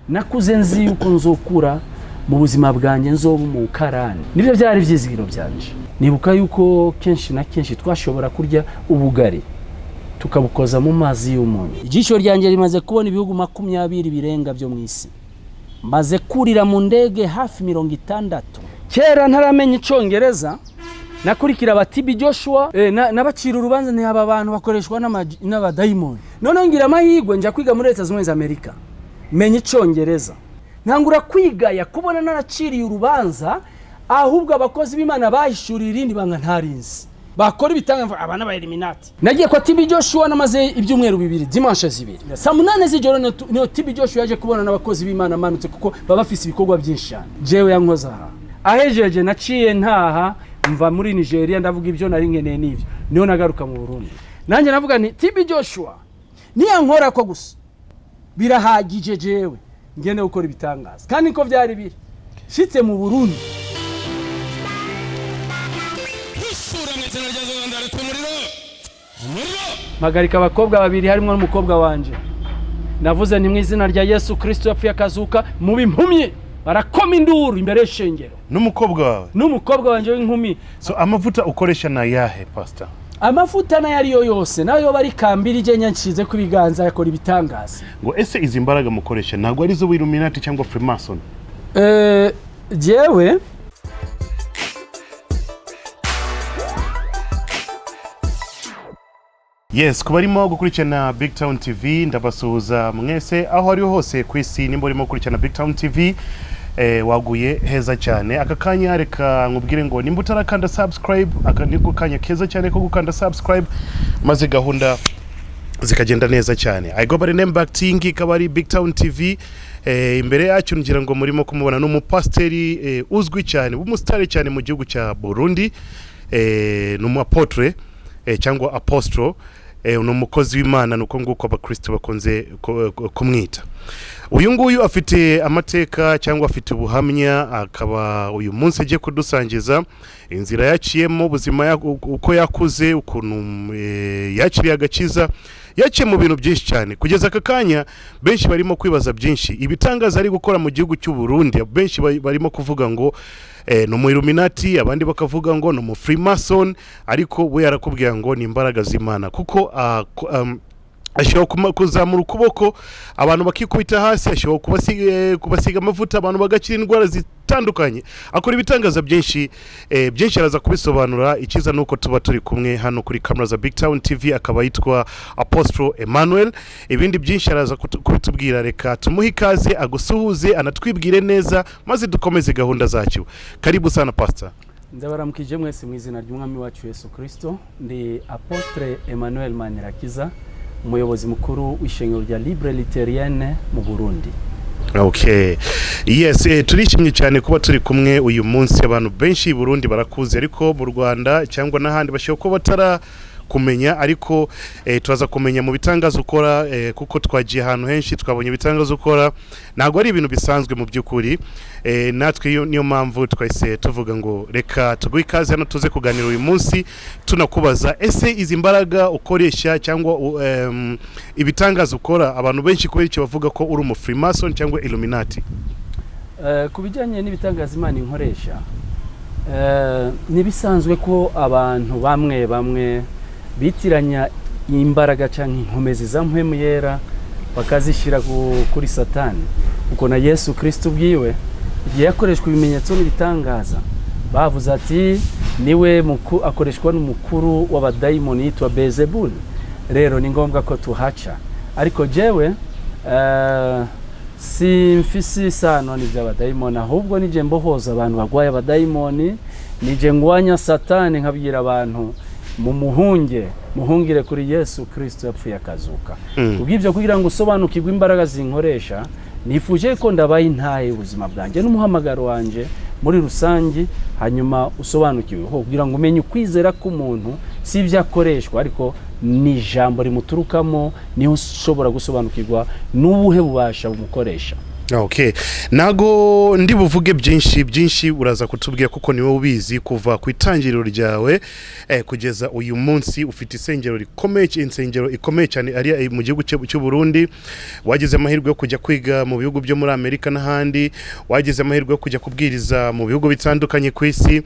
Nakuze nzi yuko nzokura mu buzima bwanjye nzoba umukarani. Nibyo byari ibyizigiro byanje. Nibuka yuko kenshi na kenshi twashobora kurya ubugari tukabukoza mu mazi y'umunyu. Ijisho ryanjye rimaze kubona ibihugu 20 birenga byo mu isi. Maze kurira mu ndege hafi 60. Kera ntaramenya Icyongereza, nakurikira aba TB Joshua, nabacira urubanza nti aba bantu bakoreshwa n'abadayimoni. Noneho ngira amahirwe njya kwiga muri Leta Zunze Ubumwe za Amerika, menya Icyongereza, ntangura kwigaya kubona naraciriye urubanza. Ahubwo abakozi b'Imana bahishuriye irindi banga ntarinzi, bakora ibitangaza, aba n'aba Illuminati. Nagiye kwa TB Joshua, namaze ibyumweru 2, dimanche 2, saa 8 z'ijoro niyo TB Joshua yaje kubona n'abakozi b'Imana amanutse, kuko baba bafise ibikorwa byinshi cyane. Jewe yankoze aha ahejeje, naciye ntaha mva muri Nigeria, ndavuga ibyo nari nkeneye n'ibyo, niyo nagaruka mu Burundi. Nanjye navuga nti TB Joshua niyankora ko gusa birahagije, jewe ngende gukora ibitangaza. Kandi niko byari biri shitse mu Burundi. Hishura mu izina rya Yesu, ndareka umuriro, umuriro. Mpagarika abakobwa babiri harimo n'umukobwa wanje. Navuze nti mu izina rya Yesu Kristo yapfuye akazuka, muba impumyi. Barakoma induru imbere y'ishengero. N'umukobwa wawe? N'umukobwa wanje w'inkumi. So amavuta ukoresha ni ayahe, pastor? Amavuta nayo ariyo yose, nayo yoba ari kambiri ije nyanshize ku biganza yakora ibitangaza. Ngo ese izi mbaraga mukoresha ntabwo ari zo Illuminati cyangwa Freemason? Jewe Yes, ku barimo gukurikirana Big Town TV, ndabasuhuza mwese aho ariho hose ku isi. Nimba urimo gukurikirana Big Town TV, waguye heza cyane. Aka kanya reka nkubwire ngo nimba utarakanda subscribe, aka niko kanya keza cyane ko gukanda subscribe, maze gahunda zikagenda neza cyane. I go by the name Back Ting, ikaba ari Big Town TV. Imbere yacu ngira ngo murimo kumubona, ni umupasiteri uzwi cyane, w'umusitari cyane mu gihugu cya Burundi. Ni umu apôtre cyangwa apostle, ni umukozi w'Imana, ni uko nguko abakristo bakunze kumwita. Uyu nguyu afite amateka cyangwa afite ubuhamya, akaba uyu munsi agiye kudusangiza inzira yaciyemo, ubuzima uko yakuze, ukuntu yakiriye agakiza. Yaciye mu bintu byinshi cyane kugeza aka kanya. Benshi barimo kwibaza byinshi, ibitangaza ari gukora mu gihugu cy'u Burundi. Benshi barimo kuvuga ngo ni umu Illuminati, abandi bakavuga ngo ni umu Freemason, ariko we arakubwira ngo ni imbaraga z'Imana, kuko ashobora kuzamura ukuboko abantu bakikubita hasi, ashobora kubasiga amavuta abantu bagakira indwara zitandukanye. Akora ibitangaza byinshi, byinshi araza kubisobanura. Icyiza ni uko tuba turi kumwe hano kuri kamera za Big Town TV. Akaba yitwa Apostle Emmanuel. Ibindi byinshi araza kubitubwira. Reka tumuhe ikaze, agusuhuze, anatwibwire neza, maze dukomeze gahunda zacu. Karibu sana, pastor. Ndabaramukije mwese mu izina ry'Umwami wacu Yesu Kristo. Ndi Apôtre Emmanuel Manirakiza, umuyobozi mukuru w'ishengero rya Libre Luthérienne mu Burundi. Okay. Yes, turishimye cyane kuba turi kumwe uyu munsi. Abantu benshi i Burundi barakuze, ariko mu Rwanda cyangwa n'ahandi bashobora kuba batara kumenya, ariko turaza kumenya mu bitangaza ukora, kuko twagiye ahantu henshi, twabonye ibitangaza ukora, ntabwo ari ibintu bisanzwe mu by'ukuri. Natwe iyo niyo mpamvu twahise tuvuga ngo reka tuguhe ikaze hano, tuze kuganira uyu munsi, tunakubaza ese izi mbaraga ukoresha cyangwa ibitangaza ukora, abantu benshi kubera icyo bavuga ko uri umu Freemason cyangwa Illuminati? Ku bijyanye n'ibitangaza Imana inkoresha, ntibisanzwe ko abantu bamwe bamwe bitiranya imbaraga cyangwa inkomezi za Mpwemu Yera bakazishyira kuri Satani, kuko na Yesu Kristo ubwiwe igihe yakoreshwa ibimenyetso n'ibitangaza bavuze ati niwe akoreshwa n'umukuru w'abadayimoni yitwa Bezebuli. Rero ni ngombwa ko tuhaca, ariko jewe simfise isano n'iby'abadayimoni, ahubwo nije mbohoza abantu bagwaye abadayimoni, nije ngwanya Satani, nkabwira abantu mu muhunge, muhungire kuri Yesu Kristo yapfuye akazuka. Kubw'ibyo, kugira ngo usobanukirwe imbaraga zinkoresha, nifuje ko ndabaye intahe ubuzima bwanjye n'umuhamagaro wanjye muri rusange, hanyuma usobanukiwe ho kugira ngo umenye ukwizera k'umuntu si ibyo akoreshwa, ariko ni ijambo rimuturukamo, niho ushobora gusobanukirwa n'ubuhe bubasha bumukoresha. Okay, ntago ndi buvuge byinshi byinshi, uraza kutubwira kuko niwe ubizi kuva ku itangiriro ryawe kugeza uyu munsi. Ufite isengero rikomeye, insengero ikomeye cyane ari mu gihugu cy'u Burundi. Wagize amahirwe yo kujya kwiga mu bihugu byo muri Amerika n'ahandi, wagize amahirwe yo kujya kubwiriza mu bihugu bitandukanye ku isi.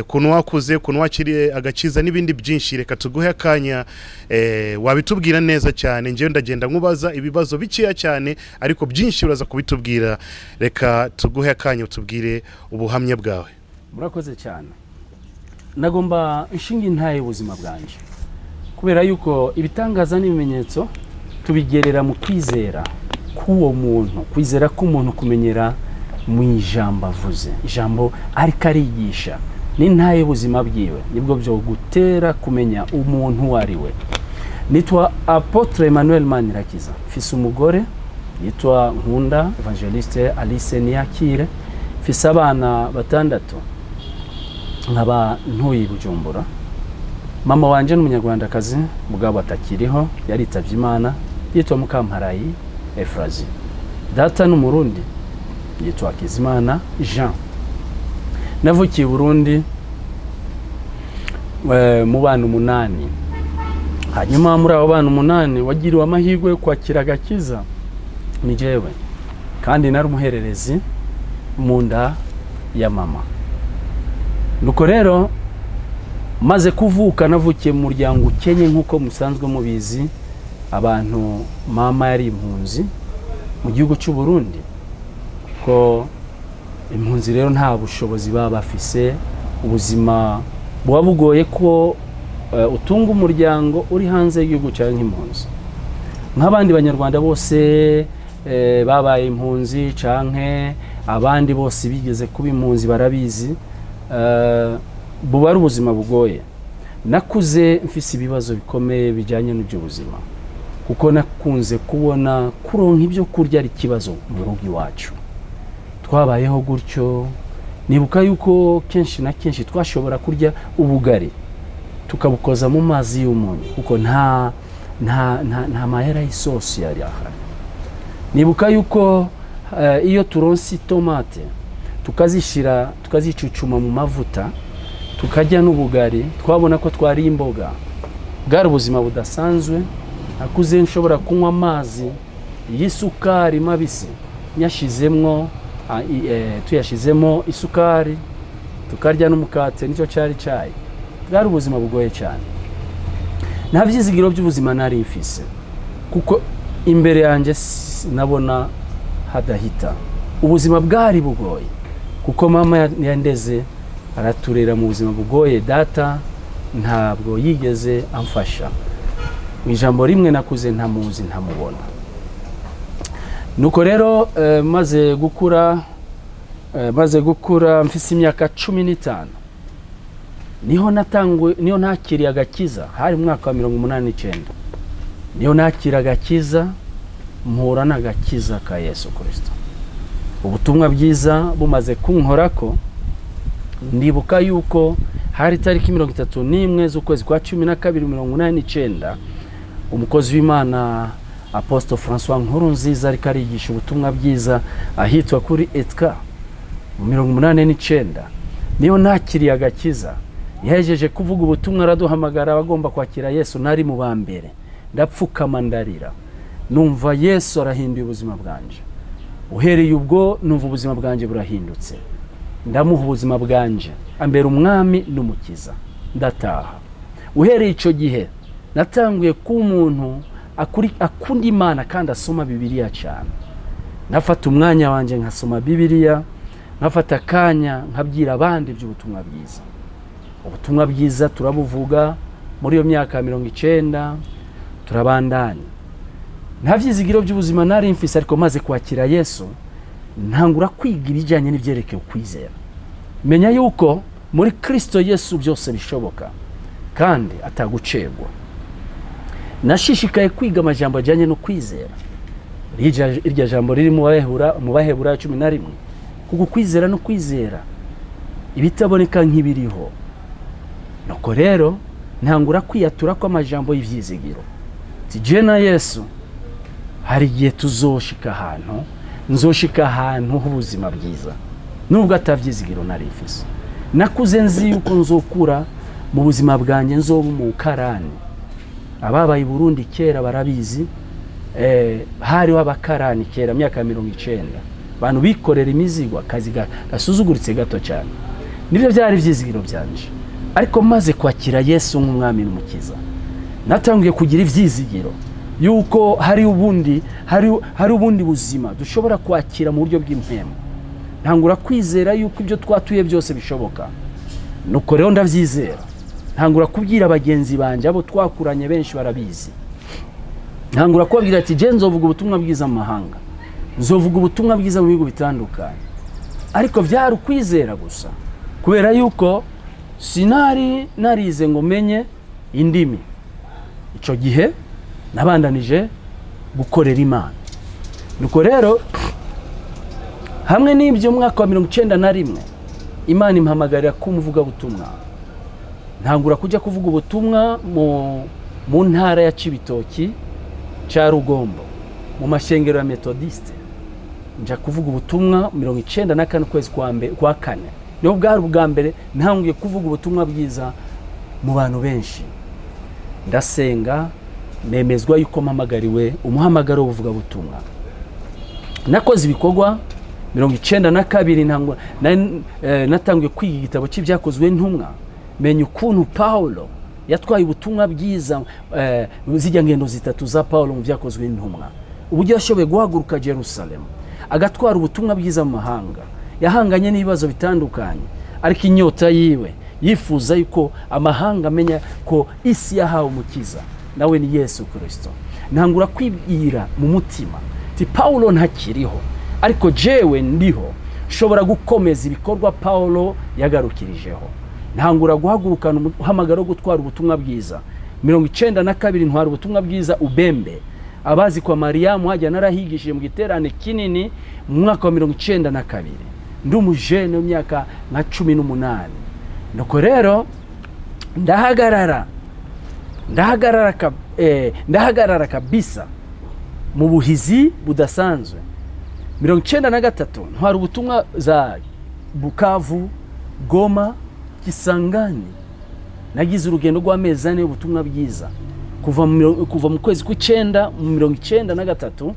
Ukuntu wakuze, ukuntu wakiriye agakiza n'ibindi byinshi, reka tuguhe akanya wabitubwira neza cyane. Njyewe ndagenda nkubaza ibibazo bikeya cyane, ariko byinshi uraza kubitubwira. Reka tuguhe akanya utubwire ubuhamya bwawe. Murakoze cyane. Nagomba inshinga intaye y'ubuzima bwanjye, kubera yuko ibitangaza n'ibimenyetso tubigerera mu kwizera k'uwo muntu, kwizera k'umuntu kumenyera mu ijambo avuze, ijambo ariko arigisha n'intaye y'ubuzima bwiwe, nibwo byo gutera kumenya umuntu uwo ari we. Nitwa Apôtre Emmanuel Manirakiza, mfise umugore yitwa Nkunda Evangeliste Alice Niyakire, mfise abana batandatu, nkaba ntuye i Bujumbura. Mama wanje ni umunyarwandakazi, mugabo atakiriho, yaritavye Imana, yitwa Mukamparayi Efrazi. Data ni umurundi, yitwa Hakizimana Jean. Navukiye i Burundi mu bana umunani. Hanyuma muri abo bana umunani, wagiriwe amahirwe yo kwakira agakiza ni jewe, kandi nari umuhererezi mu nda ya mama. Nuko rero maze kuvuka, navukiye mu muryango ukenye nk'uko musanzwe mubizi abantu. Mama yari impunzi mu gihugu cy'u Burundi, ko impunzi rero nta bushobozi baba bafise, ubuzima buba bugoye ko utunga umuryango uri hanze y'igihugu cyawe nk'impunzi, nk'abandi banyarwanda bose babaye impunzi canke abandi bose bigeze kuba impunzi barabizi. Buba ari ubuzima bugoye. Nakuze mfise ibibazo bikomeye bijyanye n'iby'ubuzima, kuko nakunze kubona kuronka ibyo kurya ari ikibazo mu rugo iwacu. Twabayeho gutyo. Nibuka yuko kenshi na kenshi twashobora kurya ubugari tukabukoza mu mazi y'umunyu, kuko nta mahera y'isosi yari ahari. Nibuka yuko iyo turonse itomate tukazishyira, tukazicucuma mu mavuta, tukarya n'ubugari, twabona ko twariye imboga. Bwari ubuzima budasanzwe. Nakuze nshobora kunywa amazi y'isukari mabisi, nyashizemwo tuyashizemo isukari, tukarya n'umukate, nicyo cyari cyayi. Bwari ubuzima bugoye cyane. Nta byizigiro by'ubuzima nari mfise, kuko imbere yanjye nabona hadahita. Ubuzima bwari bugoye, kuko mama yandeze, araturera mu buzima bugoye. Data ntabwo yigeze amfasha. Mu ijambo rimwe, nakuze ntamuzi, ntamubona. Nuko rero maze gukura mfise imyaka 15, niho natangwe, niho nakiriye agakiza. Hari mu mwaka wa 89 niho nakira agakiza, mpura n'agakiza ka Yesu Kirisito. Ubutumwa bwiza bumaze kunkorako, ndibuka yuko hari tariki 31 z'ukwezi kwa 12 89, umukozi w'Imana Apostle Francois Nkurunziza ariko arigisha ubutumwa bwiza ahitwa kuri Etka. Mu 89 niyo nakiriye agakiza. Yahejeje kuvuga ubutumwa, araduhamagara abagomba kwakira Yesu. Nari mu ba mbere, ndapfukama, ndarira, numva Yesu arahinduye ubuzima bwanje. Uhereye ubwo numva ubuzima bwanjye burahindutse, ndamuha ubuzima bwanje, ambera umwami n'umukiza, ndataha. Uhereye icyo gihe natanguye kuba umuntu akunda Imana kandi asoma Bibiliya cyane. Nafata umwanya wanjye nkasoma Bibiliya, nkafata akanya nkabwira abandi iby'ubutumwa bwiza. Ubutumwa bwiza turabuvuga muri iyo myaka ya 90, turabandanya. Nta byizigiro by'ubuzima nari mfise, ariko maze kwakira Yesu ntangura kwiga ibijyanye n'ibyerekeye ukwizera, menya yuko muri Kirisito Yesu byose bishoboka kandi atagucegwa. Nashishikaye kwiga amajambo ajyanye no kwizera, irya jambo riri mu Baheburayo 11, kuko kwizera no kwizera ibitaboneka nk'ibiriho. Nuko rero ntangura kwiyatura kw'amajambo y'ibyizigiro, tije na Yesu hari igihe tuzoshika ahantu Nzoshika ahantu h'ubuzima bwiza, nubwo atavyizigiro nari mfise. Nakuze nzi yuko nzokura mu buzima bwanjye nzoba umukarani. Ababaye i Burundi kera barabizi, hariho abakarani kera, myaka ya 90, abantu bikorera imizigo, akazi gasuzuguritse gato cyane. Nibyo byari ibyizigiro byanje. Ariko maze kwakira Yesu nk'umwami n'umukiza, natangiye kugira ibyizigiro yuko hari ubundi buzima dushobora kwakira mu buryo bw'impemu. Ntangura kwizera yuko ibyo twatuye byose bishoboka. Nuko rero ndabyizera, ntangura kubwira bagenzi banjye, abo twakuranye benshi barabizi. Ntangura kubabwira ati: "Je nzovuga ubutumwa bwiza mu mahanga, nzovuga ubutumwa bwiza mu bihugu bitandukanye." Ariko byari ukwizera gusa, kubera yuko sinari narize ngo menye indimi. Icyo gihe nabandanije gukorera Imana. Nuko rero hamwe n'ibyo, mwaka wa 91 Imana impamagarira ko umuvugabutumwa. Ntangura kujya kuvuga ubutumwa mu ntara ya Cibitoki cya Rugombo, mu mashengero ya Metodiste. Nja kuvuga ubutumwa 94, ukwezi kwa mbere, kwa kane. Niho bwari ubwa mbere ntanguye kuvuga ubutumwa bwiza mu bantu benshi. Ndasenga, nemezwa yuko mpamagariwe umuhamagaro w'ubuvugabutumwa. Nakoze ibikorwa 92, natanguye kwiga igitabo cy'Ibyakozwe Ntumwa, menya ukuntu Paulo yatwaye ubutumwa bwiza, zijya ngendo zitatu za Paulo mu Byakozwe Intumwa, uburyo yashoboye guhaguruka Jerusalem agatwara ubutumwa bwiza mu mahanga. Yahanganye n'ibibazo bitandukanye, ariko inyota yiwe yifuza yuko amahanga amenya ko isi yahawe umukiza, nawe ni Yesu Kirisito. Ntangura kwibwira mu mutima ti: "Paulo ntakiriho, ariko jewe ndiho, nshobora gukomeza ibikorwa Paulo yagarukirijeho." Ntangura guhagurukana umuhamagaro wo gutwara ubutumwa bwiza. 92 ntwara ubutumwa bwiza Ubembe. Abazi kwa Mariyamu hajya, narahigishije mu giterane kinini mu mwaka wa 92, ndi umujene w'imyaka nka 18. Nuko rero ndahagarara kabisa mu buhizi budasanzwe. 93 ntwara ubutumwa za Bukavu, Goma, Kisangani. Nagize urugendo rw'amezi 4 y'ubutumwa bwiza kuva mu kwezi kw'icyenda mu 93,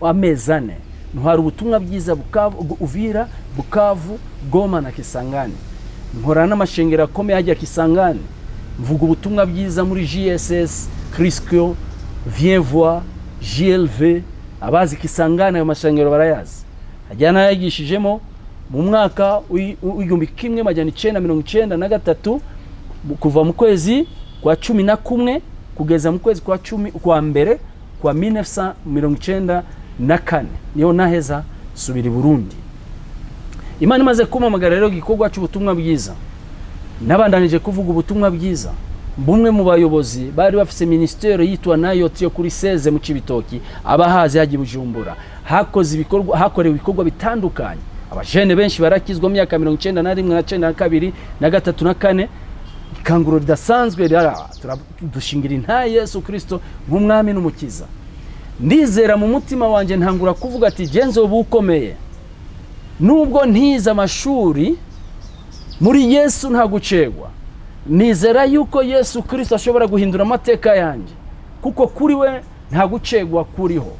amezi 4 ntwara ubutumwa bwiza Bukavu, Uvira, Bukavu, Goma na Kisangani. Nkora n'amashengero akomeye ajya Kisangani, mvuga ubutumwa bwiza muri JSS, Crisco, Viens Voir, JLV. Abazi Kisangani ayo mashengero barayazi. Hajya nayigishijemo mu mwaka w'1993, kuva mu kwezi kwa 11 kugeza mu kwezi kwa cumi kwa mbere kwa 1994. Niho naheza subira i Burundi. Imana imaze kumpamagara rero igikorwa cy'ubutumwa bwiza, nabandanije kuvuga ubutumwa bwiza. Bumwe mu bayobozi bari bafise ministère yitwa Nayoti yo kuri 16 mu Cibitoki, abahazi hagiye Bujumbura, hakoze ibikorwa, hakorewe ibikorwa bitandukanye, abajene benshi barakizwa mu myaka 91 na 92 na gatatu na kane. Ikanguro ridasanzwe dushingira inta Yesu Kristo nk'umwami n'umukiza. Ndizera mu mutima wanjye, ntangura kuvuga ati: "Genzo ubu ukomeye, nubwo ntize amashuri, muri Yesu nta gucegwa. Nizera yuko Yesu Kirisito ashobora guhindura amateka yanjye, kuko kuri we nta gucegwa kuriho."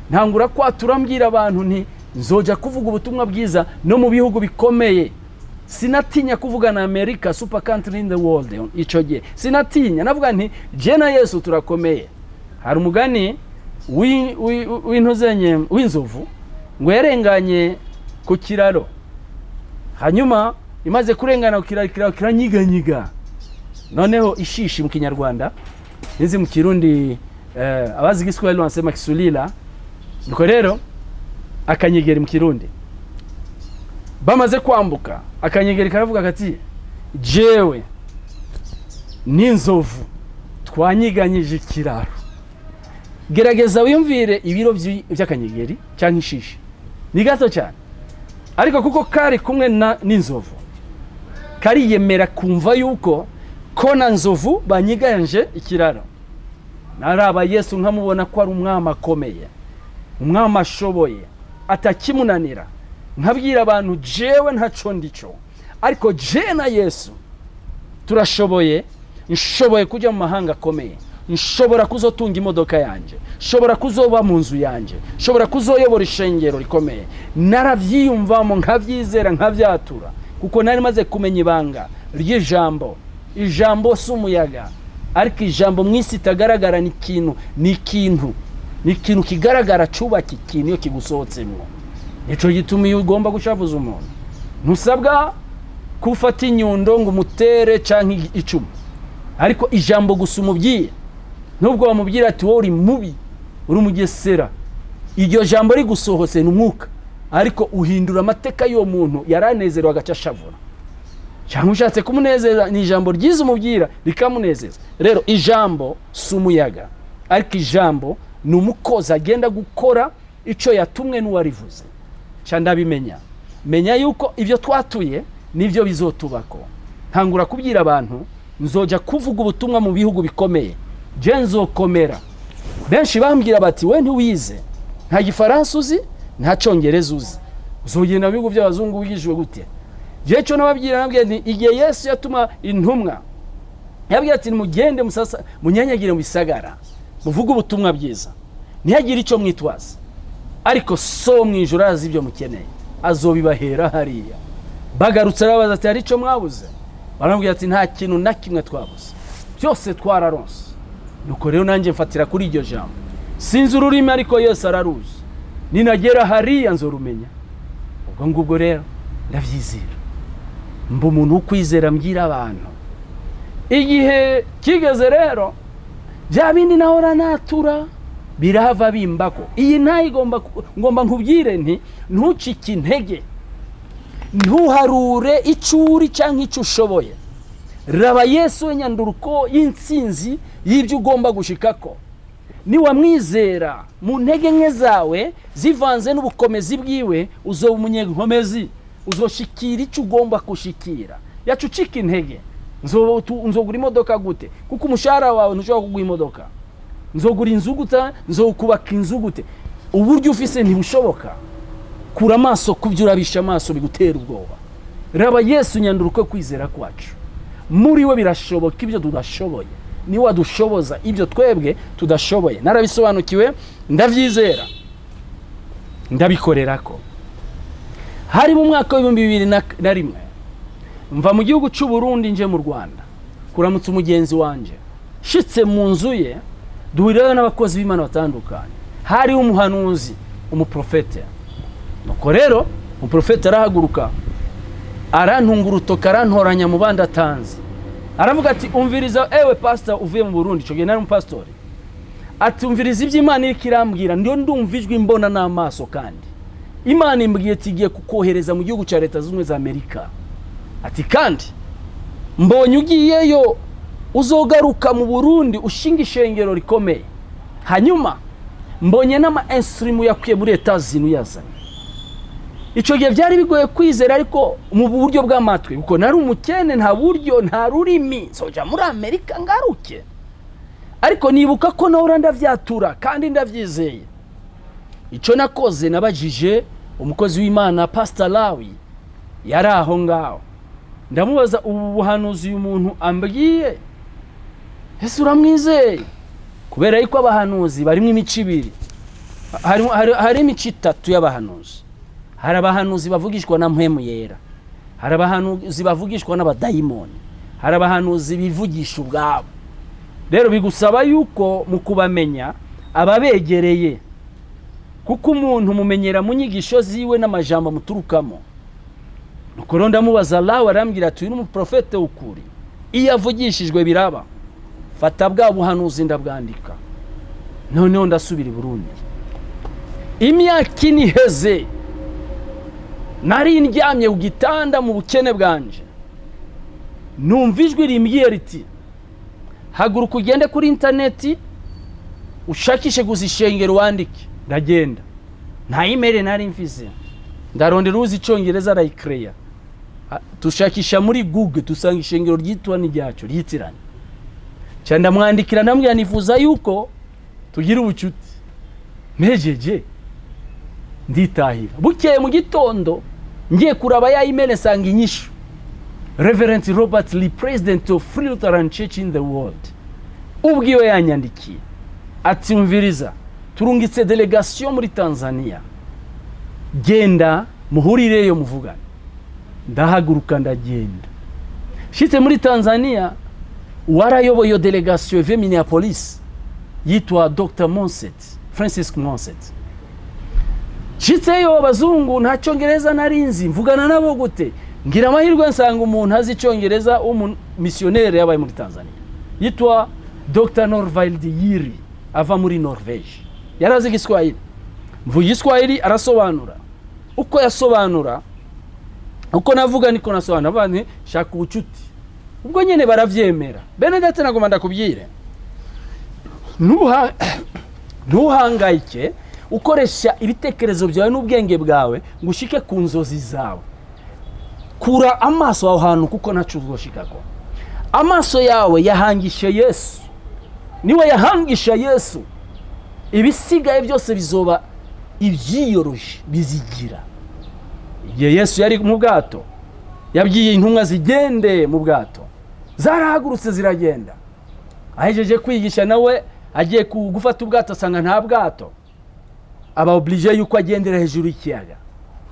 Ntangura kwatura, mbwira abantu nti: "Nzoja kuvuga ubutumwa bwiza no mu bihugu bikomeye." Sinatinya kuvuga na Amerika, super country in the world. Icyo gihe sinatinya, navuga nti: "Je na Yesu turakomeye." Hari umugani w'intuzenye w'inzovu ngo yarenganye ku kiraro. Hanyuma imaze kurengana ku kiraro, ikiraro kiranyiganyiga. Noneho ishishi mu Kinyarwanda, nizi mu Kirundi, abazi Igiswahili wanasema kisulila. Nuko rero akanyegeri mu Kirundi. Bamaze kwambuka, akanyegeri karavuga kati: "Jewe n'inzovu twanyiganyije ikiraro." Gerageza wiyumvire ibiro by'akanyegeri cyangwa ishishi, ni gato cyane. Ariko kuko kari kumwe n'inzovu, kariyemera kumva yuko ko na nzovu banyiganje ikiraro. Naraba Yesu nkamubona ko ari umwami akomeye, umwami ashoboye. Atakimunanira. Nkabwira abantu: jewe ntaco ndico, ariko je na Yesu turashoboye. Nshoboye kujya mu mahanga akomeye, nshobora kuzotunga imodoka yanjye, nshobora kuzoba mu nzu yanjye, nshobora kuzoyobora ishengero rikomeye. Narabyiyumvamo, nkabyizera, nkabyatura, kuko nari maze kumenya ibanga ry'ijambo. Ijambo si umuyaga, ariko ijambo mu isi itagaragara ni ikintu, ni ikintu, ni ikintu kigaragara cyubaka ikintu iyo kigusohotsemo. Nicyo gituma iyo ugomba gushavuza umuntu, ntusabwa gufata inyundo ngo umutere cyangwa icumu, ariko ijambo gusa umubwiye, nubwo wamubwira ati: "Wowe uri mubi, uri umugesera," iryo jambo rigusohotse ni umwuka, ariko uhindura amateka y'uwo muntu. Yaranezerewe agaca ashavura, cyangwa ushatse kumunezeza, ni ijambo ryiza umubwira rikamunezeza. Rero ijambo si umuyaga, ariko ijambo ni umukozi agenda gukora icyo yatumwe n'uwarivuze. Nca ndabimenya, menya yuko ibyo twatuye nibyo bizotubako. Ntangura kubwira abantu: nzoja kuvuga ubutumwa mu bihugu bikomeye, je nzokomera. Benshi bambwira bati: "We ntiwize, nta Gifaransa uzi, nta Cyongereza uzi, uzogenda mu bihugu by'abazungu wigishijwe gute?" Je cyo nababwira, nababwira nti: igihe Yesu yatuma intumwa, yababwira ati: "Nimugende musasa munyanyagire mu bisagara, muvuge ubutumwa bwiza, ntihagire icyo mwitwaza, ariko So mu ijuru arazi ibyo mukeneye, azobibahera hariya." Bagarutse arabaza ati: "Hari icyo mwabuze?" Baramubwira ati: "Nta kintu na kimwe twabuze, byose twararonse." Nuko rero nanjye mfatira kuri iryo jambo. Sinzi ururimi, ariko Yesu araruzi, ninagera hariya nzorumenya. Ubwo ngubwo rero ndabyizera, mba umuntu wo kwizera, mbwira abantu. Igihe kigeze rero, bya bindi nahora natura birahava bimbako. Iyi ntayigomba, ngomba nkubwire nti: ntucike intege, ntuharure icyo uri cyangwa icyo ushoboye. Raba Yesu we nyanduruko y'intsinzi y'ibyo ugomba gushikako. Niwamwizera mu ntege nke zawe zivanze n'ubukomezi bwiwe, uzoba umunyenkomezi, uzoshikira icyo ugomba gushikira. Yacu ucika intege: "Nzogura imodoka gute?" Kuko umushahara wawe ntushobora kugura imodoka. "Nzogura inzu gute? Nzokubaka inzu gute?" Uburyo ufise ntibushoboka. Kura amaso ku byo urabisha amaso bigutera ubwoba, raba Yesu nyanduruko kwizera kwacu. Muri we birashoboka ibyo tudashoboye, niwe adushoboza ibyo twebwe tudashoboye. Narabisobanukiwe, ndabyizera, ndabikorera. Ko hari mu mwaka wa 2001, mva mu gihugu cy'u Burundi nje mu Rwanda kuramutsa umugenzi wanje. Shitse mu nzu ye, duhurirayo n'abakozi b'Imana batandukanye, hariho umuhanuzi, umuprofete. Nuko rero umuprofete arahaguruka, arantunga urutoki, arantoranya mu bandi atanze, aravuga ati: "Umviriza ewe pasita uvuye mu Burundi." Icyo gihe nari umupasitori. Ati: "Umviriza ibyo Imana iriko irambwira, ndiyo ndumva ijwi, mbona n'amaso, kandi Imana imbwiye ati igiye kukohereza mu gihugu cya Leta Zunze Ubumwe za Amerika." Ati: "Kandi mbonye ugiyeyo, uzogaruka mu Burundi ushinga ishengero rikomeye. Hanyuma mbonye n'ama instruments yakwiye muri Etazini uyazanye." Icyo gihe byari bigoye kwizera, ariko mu buryo bw'amatwi, kuko nari umukene, nta buryo, nta rurimi, nsoja muri Amerika ngaruke? Ariko nibuka ko nahora ndavyatura kandi ndavyizeye. Icyo nakoze, nabajije umukozi w'Imana Pastor Lawi yari aho ngaho, ndamubaza: "Ubu buhanuzi uyu muntu ambwiye, ese uramwizeye?" Kubera yuko abahanuzi barimo imico ibiri, hari imico itatu y'abahanuzi. Hari abahanuzi bavugishwa na Mpwemu Yera, hari abahanuzi bavugishwa n'abadayimoni, hari abahanuzi bivugisha ubwabo. Rero bigusaba yuko mu kubamenya ababegereye, kuko umuntu mumenyera mu nyigisho ziwe n'amajambo amuturukamo. Nuko rero ndamubaza lawe, arambwira ati: "Uyu ni umuprofete w'ukuri, iyo avugishijwe biraba." Fata bwa buhanuzi ndabwandika, noneho ndasubira i Burundi. Imyaka 4 iheze, nari ndyamye ku gitanda mu bukene bwanje, numva ijwi rimbwiye riti: "Haguruka ugende kuri interineti ushakishe gusa ishengero wandike." Ndagenda, nta email nari mfise, ndarondera uzi Icyongereza arayikereya, dushakisha muri Google, dusanga ishengero ryitwa n'iryacu ryitiranye cyane. Ndamwandikira, ndamubwira: "Nifuza yuko tugira ubucuti." Mpejeje Nditahira. Bukeye mu gitondo ngiye kuraba ya email, nsanga inyishu: Reverend Robert Lee, president of Free Lutheran Church in the world, ubwiwe yanyandikiye ati: "Umviriza, turungitse délégation muri Tanzania, genda muhurireyo muvugane." Ndahaguruka ndagenda. Shitse muri Tanzania, uwarayoboye iyo délégation ivuye Minneapolis yitwa Dr Monset, Francis Monset. Nshitseyo, abazungu, nta cyongereza narinzi, mvugana nabo gute? Ngira amahirwe nsanga umuntu azi icyongereza w'umumisiyoneri yabaye muri Tanzania yitwa Dr Norvald Yiri, ava muri Norvege, yari azi Igiswahili. Mvuga Igiswahili, arasobanura. Uko yasobanura, uko navuga niko nasobanura. Avuga nti: "Shaka ubucuti." Ubwo nyine baravyemera. Bene data, nagomba ndakubwire, ntuhangayike ukoresha ibitekerezo byawe n'ubwenge bwawe ngo ushike ku nzozi zawe. Kura amaso aho hantu, kuko ntaco uzoshikako. Amaso yawe yahangishe Yesu. Niwe yahangisha Yesu, ibisigaye byose bizoba ibyiyoroshe, bizigira. Igihe Yesu yari mu bwato, yabwiye intumwa zigende mu bwato, zarahagurutse ziragenda. Ahejeje kwigisha, nawe agiye gufata ubwato, asanga nta bwato, aba obligé yuko agendera hejuru y'ikiyaga.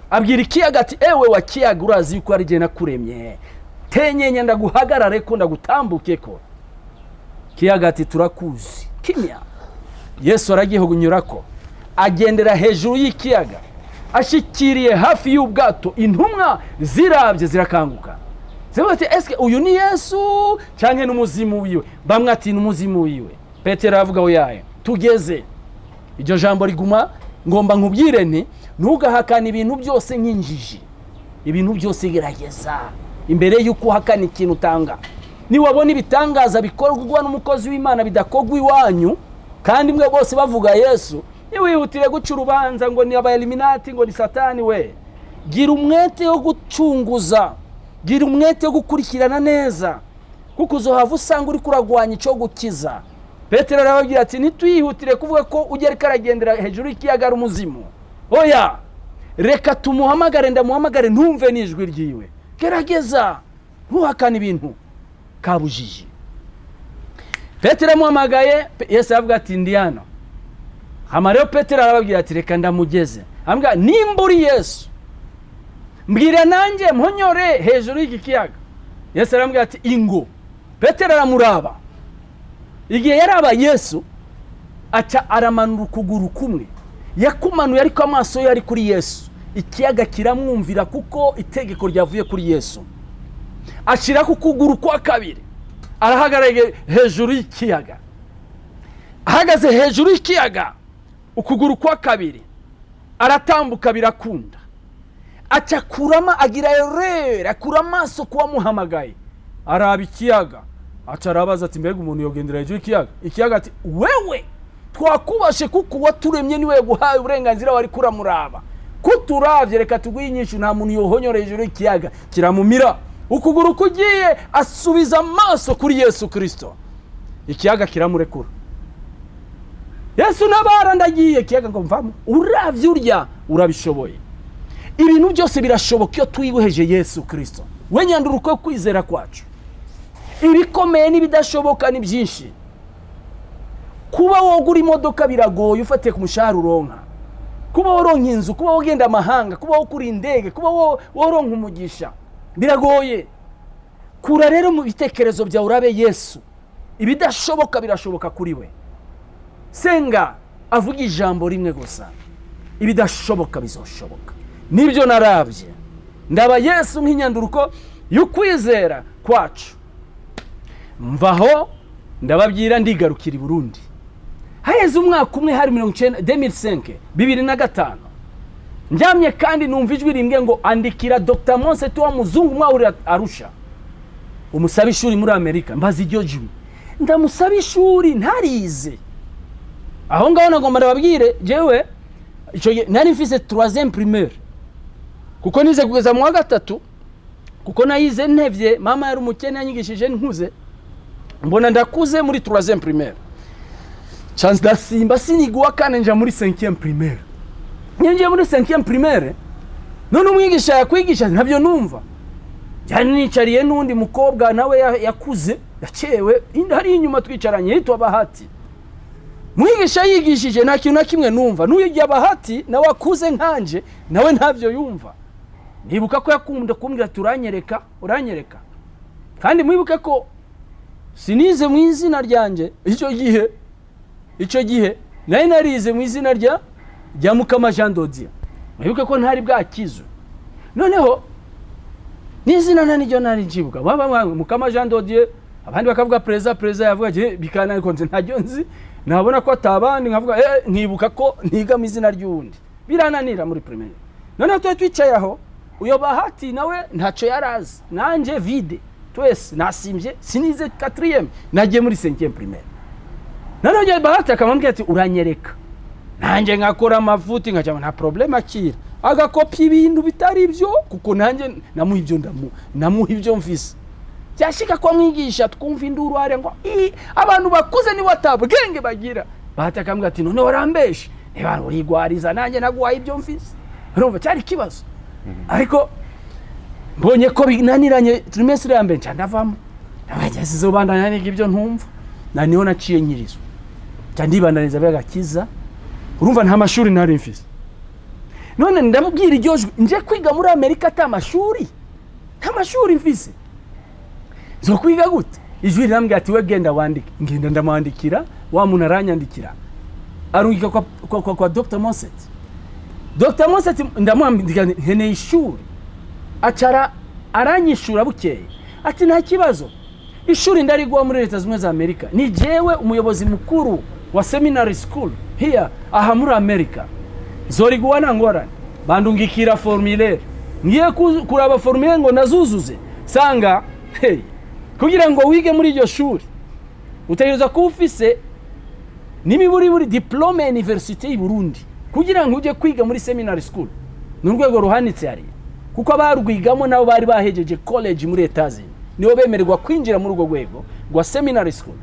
Abwira ikiyaga ati: "Ewe wa kiyaga, urazi yuko ari jye nakuremye, tenyenya ndaguhagarare ko ndagutambuke ko." Kiyaga ati: "Turakuzi, kimya." Yesu aragihunyurako, agendera hejuru y'ikiyaga. Ashikiriye hafi y'ubwato, intumwa zirabye zirakanguka, zivuga ati: "Eske uyu ni Yesu cyangwa n'umuzimu wiwe?" Bamwe ati: "N'umuzimu wiwe." Petero aravuga: "Oyaye, tugeze." Iryo jambo riguma. Ngomba nkubwire nti: ntugahakane ibintu byose nk'injiji. Ibintu byose gerageza imbere y'uko uhakana ikintu utanga. Niwabona ibitangaza bikorwa n'umukozi w'Imana bidakorwa iwanyu, kandi mwe bose bavuga Yesu, ntiwihutire guca urubanza ngo ni aba Illuminati, ngo ni Satani. We gira umwete wo gucunguza, gira umwete wo gukurikirana neza, kuko uzohava usanga uri kuragwanya icyo gukiza. Petero arababwira ati: "Ntitwihutire kuvuga ko ujya ariko aragendera hejuru y'ikiyaga ari umuzimu. Oya, reka tumuhamagare, ndamuhamagare ntumve n'ijwi ryiwe." Gerageza, ntuhakane ibintu kabujiji. Petero amuhamagaye, Yesu aravuga ati: "Ndi hano." Hama rero Petero arababwira ati: "Reka ndamugeze." Ambwira: "Nimba uri Yesu, mbwira nanjye mponyore hejuru y'iki kiyaga." Yesu arambwira ati: "Ingo." Petero aramuraba. Igihe yaraba Yesu, aca aramanura ukuguru kumwe. Yakumanuye ariko amaso ye ari kuri Yesu. Ikiyaga kiramwumvira kuko itegeko ryavuye kuri Yesu. Ashyiraho ukuguru kwa kabiri, arahagarara hejuru y'ikiyaga. Ahagaze hejuru y'ikiyaga, ukuguru kwa kabiri, aratambuka, birakunda. Aca akuramo, agira erere, akura amaso kuwamuhamagaye, araba ikiyaga, aca arabaza ati: "Mbega umuntu yogendera hejuru y'ikiyaga?" Ikiyaga ati: "Wewe twakubashe kuko uwaturemye niwe guhaye uburenganzira, wari kuramuraba kuturavye. Reka tuguhe inyishu, nta muntu yohonyora hejuru y'ikiyaga." Kiramumira. Ukuguru kugiye, asubiza amaso kuri Yesu Kirisito, ikiyaga kiramurekura. "Yesu nabara, ndagiye." Ikiyaga ngo: "Mvamo." Uravye urya, urabishoboye. Ibintu byose birashoboka iyo twiboheje Yesu Kirisito, we nyanduruko yo kwizera kwacu. Ibikomeye n'ibidashoboka ni byinshi. Kuba wogura imodoka biragoye ufatiye ku mushahara uronka. Kuba woronka inzu, kuba wogenda amahanga, kuba wokura indege, kuba woronka umugisha biragoye. Kura rero mu bitekerezo byawe, urabe Yesu. Ibidashoboka birashoboka kuri we. Senga, avuga ijambo rimwe gusa, ibidashoboka bizoshoboka. Nibyo narabye, ndaba Yesu nk'inyanduruko y'ukwizera kwacu. Mvaho ndababwira, ndigarukira i Burundi. Haheze umwaka umwe, hari 90, 2005, 2005, ndyamye kandi numva ijwi rimbwiye ngo: "Andikira Dr Monset wa muzungu mwahurira Arusha, umusabe ishuri muri Amerika." Mbaza iryo jwi, ndamusaba ishuri ntarize. Aho ngaho nagomba ndababwire, jewe icyo gihe nari mfise troisième primaire, kuko nize kugeza mu wa gatatu, kuko nayize ntevye. Mama yari umukene, yanyigishije nkuze, mbona ndakuze muri troisième primaire. Ca ndasimba, siniga uwa kane, nja muri cinquième primaire. Ninjiye muri 5e primaire, none umwigisha yakwigisha ntabyo numva. Cyane nicariye n'undi mukobwa nawe yakuze yacewe hari inyuma, twicaranye, yitwa Bahati. Mwigisha yigishije, nta kintu na kimwe numva. N'uyu Bahati nawe akuze nkanje, nawe ntabyo yumva. Nibuka ko yakunda kumbwira ati: "Uranyereka, uranyereka." Kandi mwibuke ko sinize mu izina ryanjye icyo gihe. Icyo gihe nari narize mu izina rya Mukama Jean Dodier. Mwibuke ko ntari bwakizwe. Noneho n'izina nta niryo nari njibuka. Baba Mukama Jean Dodier, abandi bakavuga perezida, perezida yavuga je bikana, ariko nzi ntaryo nzi. Nabona ko atabandi nkavuga nkibuka ko ntiga mu izina ry'uwundi, birananira muri primaire. Noneho tuba twicaye aho, uyo Bahati nawe ntacyo yarazi, nanje vide, twese nasimbye, sinize quatrième, nagiye muri cinquième primaire. Noneho njye Bahati akamubwira ati: "Uranyereka." Nanjye nkakora amafuti, nkaca nta problème, akira agakopya ibintu bitari byo, kuko nanjye namuha ibyo, namuha ibyo mfise. Byashika ko mwigisha twumva induru hariya ngo: "Ii, abantu bakuze nibo atabwenge bagira." Bahati akambwira ati: "None warambeshe, niba urigwariza, nanjye naguhaye ibyo mfise." Urumva cyari ikibazo. Ariko mbonye ko binaniranye, trimestre ya mbere nca ndavamo. Ndabageze niga ibyo ntumva, na niho naciye nyirizwa, nca ndibandaniza by'agakiza. Urumva nta mashuri nari mfise. None ndamubwira iryo jwi: "Nje kwiga muri Amerika ata mashuri, nta mashuri mfise, zo kwiga gute?" Ijwi rirambwira ati: "We genda wandike." Ngenda ndamwandikira, wa muntu aranyandikira, arungika kwa Dr Monset. Dr Monset ndamwandika nti: "Nkeneye ishuri." Acara aranyishura bukeye ati: "Nta kibazo, ishuri ndariguha muri Leta Zunze za Amerika. Ni jewe umuyobozi mukuru wa seminary school here, aha muri Amerika, zoriguha nta ngorane." Bandungikira formulaire. Ngiye kuraba formulaire ngo nazuzuze, sanga hey, kugira ngo wige muri iryo shuri utegereza kuba ufise n'imiburiburi diplôme ya université y'u Burundi kugira ngo ujye kwiga muri seminary school. Ni urwego ruhanitse hariya, kuko abarwigamo nabo bari bahejeje college muri Etazini, nibo bemererwa kwinjira muri urwo rwego rwa seminary school.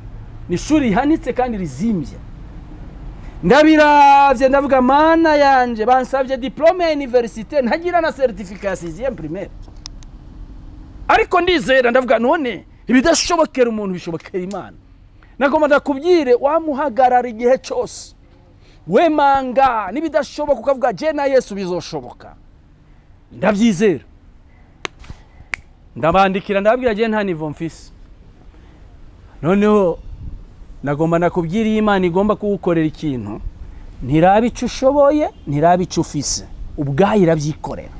Ni ishuri rihanitse kandi rizimbye. Ndabiravye, ndavuga: "Mana yanje, bansabye diplôme ya université, ntagira na certificat ya sixième primaire." Ariko ndizera, ndavuga: "None ibidashobokera umuntu bishobokera Imana." Nagomba ndakubwire, wamuhagarara igihe cyose wemanga n'ibidashoboka, ukavuga: "Je na Yesu bizoshoboka." Ndabyizera, ndabandikira, ndababwira: "Je nta niveau mfise." Noneho nagomba nakubwira, iyo Imana igomba kugukorera ikintu, ntiraba icyo ushoboye, ntiraba icyo ufise, ubwayo irabyikorera.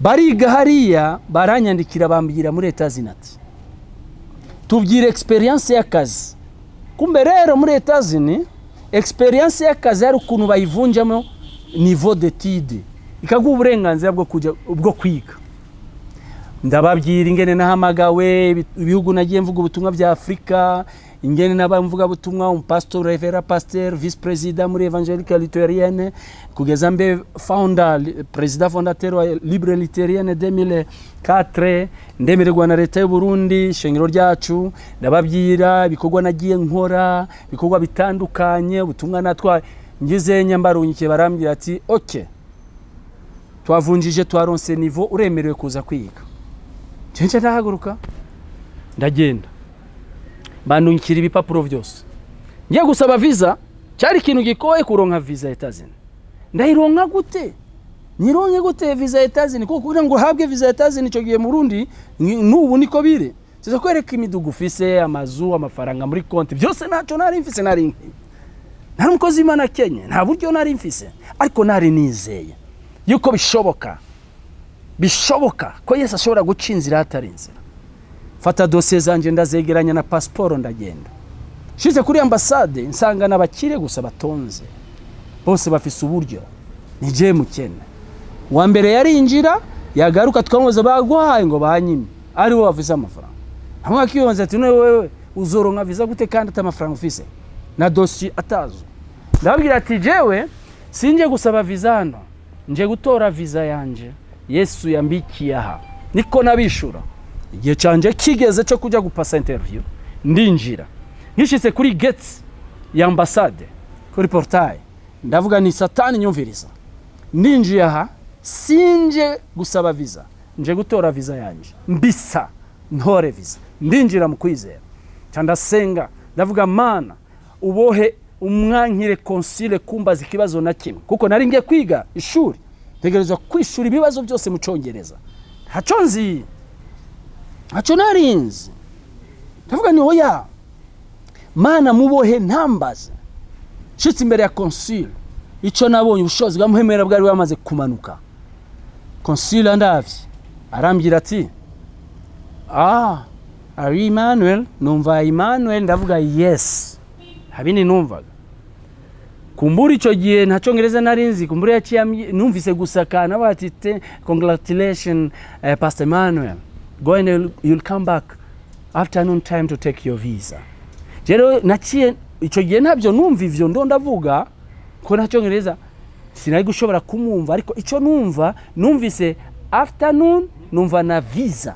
Bariga hariya, baranyandikira, bambwira muri Etazini ati: "Tubwire expérience y'akazi." Kumbe rero muri Etazini expérience y'akazi hari ukuntu bayivunjamo niveau d'étude, ikaguha uburenganzira bwo kujya bwo kwiga. Ndababwira ingene nahamagawe, ibihugu nagiye mvuga ubutumwa bya Afurika, ingene nabaye umuvugabutumwa, umupasitori, révérend pasteur, vice président muri Évangélique Luthérienne, kugeza mbe founder, président fondateur wa Libre Luthérienne 2004, ndemererwa na leta y'u Burundi, ishengero ryacu. Ndababwira ibikorwa nagiye nkora, ibikorwa bitandukanye, ubutumwa natwaye. Ngize nyambarunyikiye, barambwira ati: "OK, twavunjije, twaronse niveau, uremerewe kuza kwiga." Nce ndahaguruka, ndagenda, bandungikira ibipapuro byose, ngiye gusaba visa. Cyari ikintu gikoye kuronka visa Etazini. Ndayironka gute? Nyironke gute visa Etazini? Kuko kugira ngo uhabwe visa Etazini icyo gihe mu Burundi, n'ubu niko biri, siza kwereka imidugu ufise, amazu, amafaranga muri konti, byose. Ntacyo nari mfise, nari nkenye, nari umukozi w'Imana akenye, nta buryo nari mfise, ariko nari nizeye yuko bishoboka, bishoboka ko Yesu ashobora guca inzira hatari inzira. Fata dosiye zanjye, ndazegeranya na pasiporo, ndagenda. Nshyize kuri ambasade, nsanga n'abakire gusa batonze, bose bafise uburyo, ni je mukene. Uwa mbere yarinjira, yagaruka tukamubaza: "Baguhaye?" Ngo: "Banyimye." Ari bo bafise amafaranga. Hamwe akiyonza ati: "None wewe uzoronka visa gute kandi ata amafaranga ufise na dosiye atazo?" Ndababwira ati: "Jewe sinje gusaba visa hano, nje gutora visa yanje Yesu yambikiye aha." Niko nabishura. Igihe canje kigeze cyo kujya gupasa interview, ndinjira. Nkishitse kuri gate ya ambasade, kuri portail, ndavuga ni: "Satani, nyumviriza." Ninjiye aha, sinje gusaba visa, nje gutora visa yanje, mbisa ntore visa. Ndinjira mu kwizera, nca ndasenga, ndavuga: "Mana, ubohe umwankire consul kumbaza ikibazo na kimwe," kuko nari ngiye kwiga ishuri, ntegerezwa kwishura ibibazo byose mu Cyongereza. Ntaco nzi, ntaco narinzi. Ndavuga ni: "Oya Mana, mubohe ntambaze." Nshitse imbere ya consul, icyo nabonye, ubushobozi bwa Muhemera bwari bwamaze kumanuka. Consul andavye arambwira ati: "Ah, are you Emmanuel?" Numva Emmanuel, ndavuga: "Yes." Habini numvaga kumbura icyo gihe nta Cyongereza nari nzi, kumbura yaciye numvise gusa kana bati: "Congratulation, Pastor Emmanuel, go and you'll come back afternoon time to take your visa." Rero naciye icyo gihe ntabyo numva ivyo ndo ndavuga ko nta Cyongereza sinari gushobora kumwumva, ariko icyo numva, numvise afternoon, numva na visa.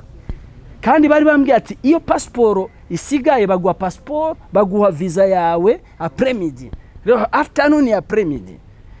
Kandi bari bambwiye ati iyo pasiporo isigaye baguha pasiporo, baguha visa yawe après-midi. Rero afternoon ya après-midi,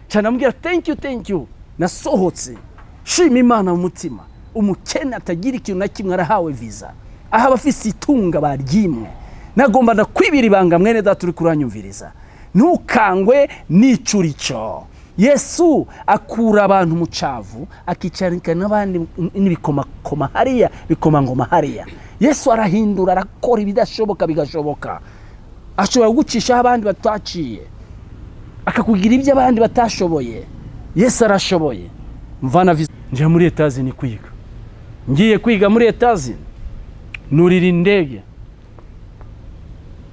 cyane ndamubwira: "Thank you, thank you." Nasohotse shima Imana mu mutima. Umukene atagira ikintu na kimwe arahawe visa, aho abafise itunga baryimwe. Nagomba ndakwibira ibanga, mwene data uri kuranyumviriza: ntukangwe n'icurico. Yesu akura abantu mu cavu, akicarika n'abandi n'ibikomakoma hariya, bikomangoma hariya. Yesu arahindura, arakora ibidashoboka bigashoboka. Ashobora kugucishaho abandi bataciye, akakugira ibyo abandi batashoboye. Yesu arashoboye. Mvana visa, njya muri Etazini kwiga. Ngiye kwiga muri Etazini, nurira indege,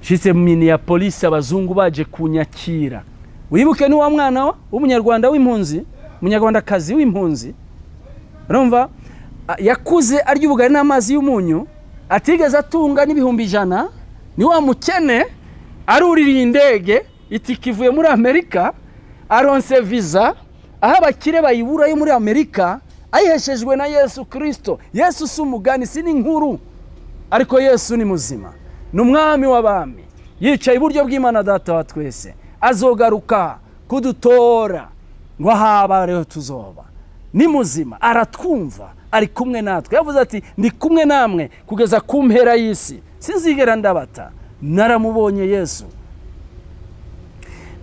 nshitse mu Minneapolis, abazungu baje kunyakira. Wibuke ni wa mwana w'Umunyarwanda w'impunzi, Umunyarwandakazi w'impunzi, urumva? Yakuze arya ubugari n'amazi y'umunyu, atigeze atunga n'100,000. Ni wa mukene aruririye indege, itike ivuye muri Amerika, aronse visa aho abakire bayibura yo muri Amerika, ayiheshejwe na Yesu Kirisito. Yesu si umugani, si n'inkuru, ariko Yesu ni muzima, ni Umwami w'abami, yicaye iburyo bw'Imana Data wa twese. Azogaruka kudutora ngo ahaba ariho tuzoba. Ni muzima, aratwumva, ari kumwe natwe. Yavuze ati: "Ndi kumwe namwe kugeza ku mpera y'isi, sinzigera ndabata." Naramubonye Yesu.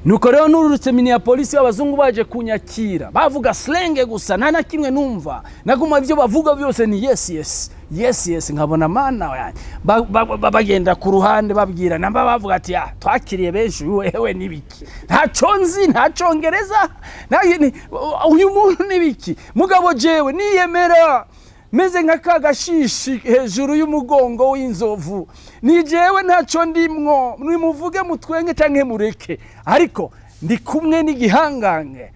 Nuko rero nururutse Minneapolis, abazungu baje kunyakira, bavuga slang gusa, nta na kimwe numva. Naguma ibyo bavuga byose ni yes, yes, nkabona Mana yanjye. Bagenda ku ruhande babwira namba, bavuga ati: "Ah, twakiriye benshi, wewe nibiki?" Ntaco nzi, nta Congereza, uyu muntu nibiki? Mugabo jewe niyemera meze nka ka gashishi hejuru y'umugongo w'inzovu. Ni jewe, ntacyo ndimwo, nimuvuge mutwenge cyangwa mureke, ariko ndi kumwe n'igihangange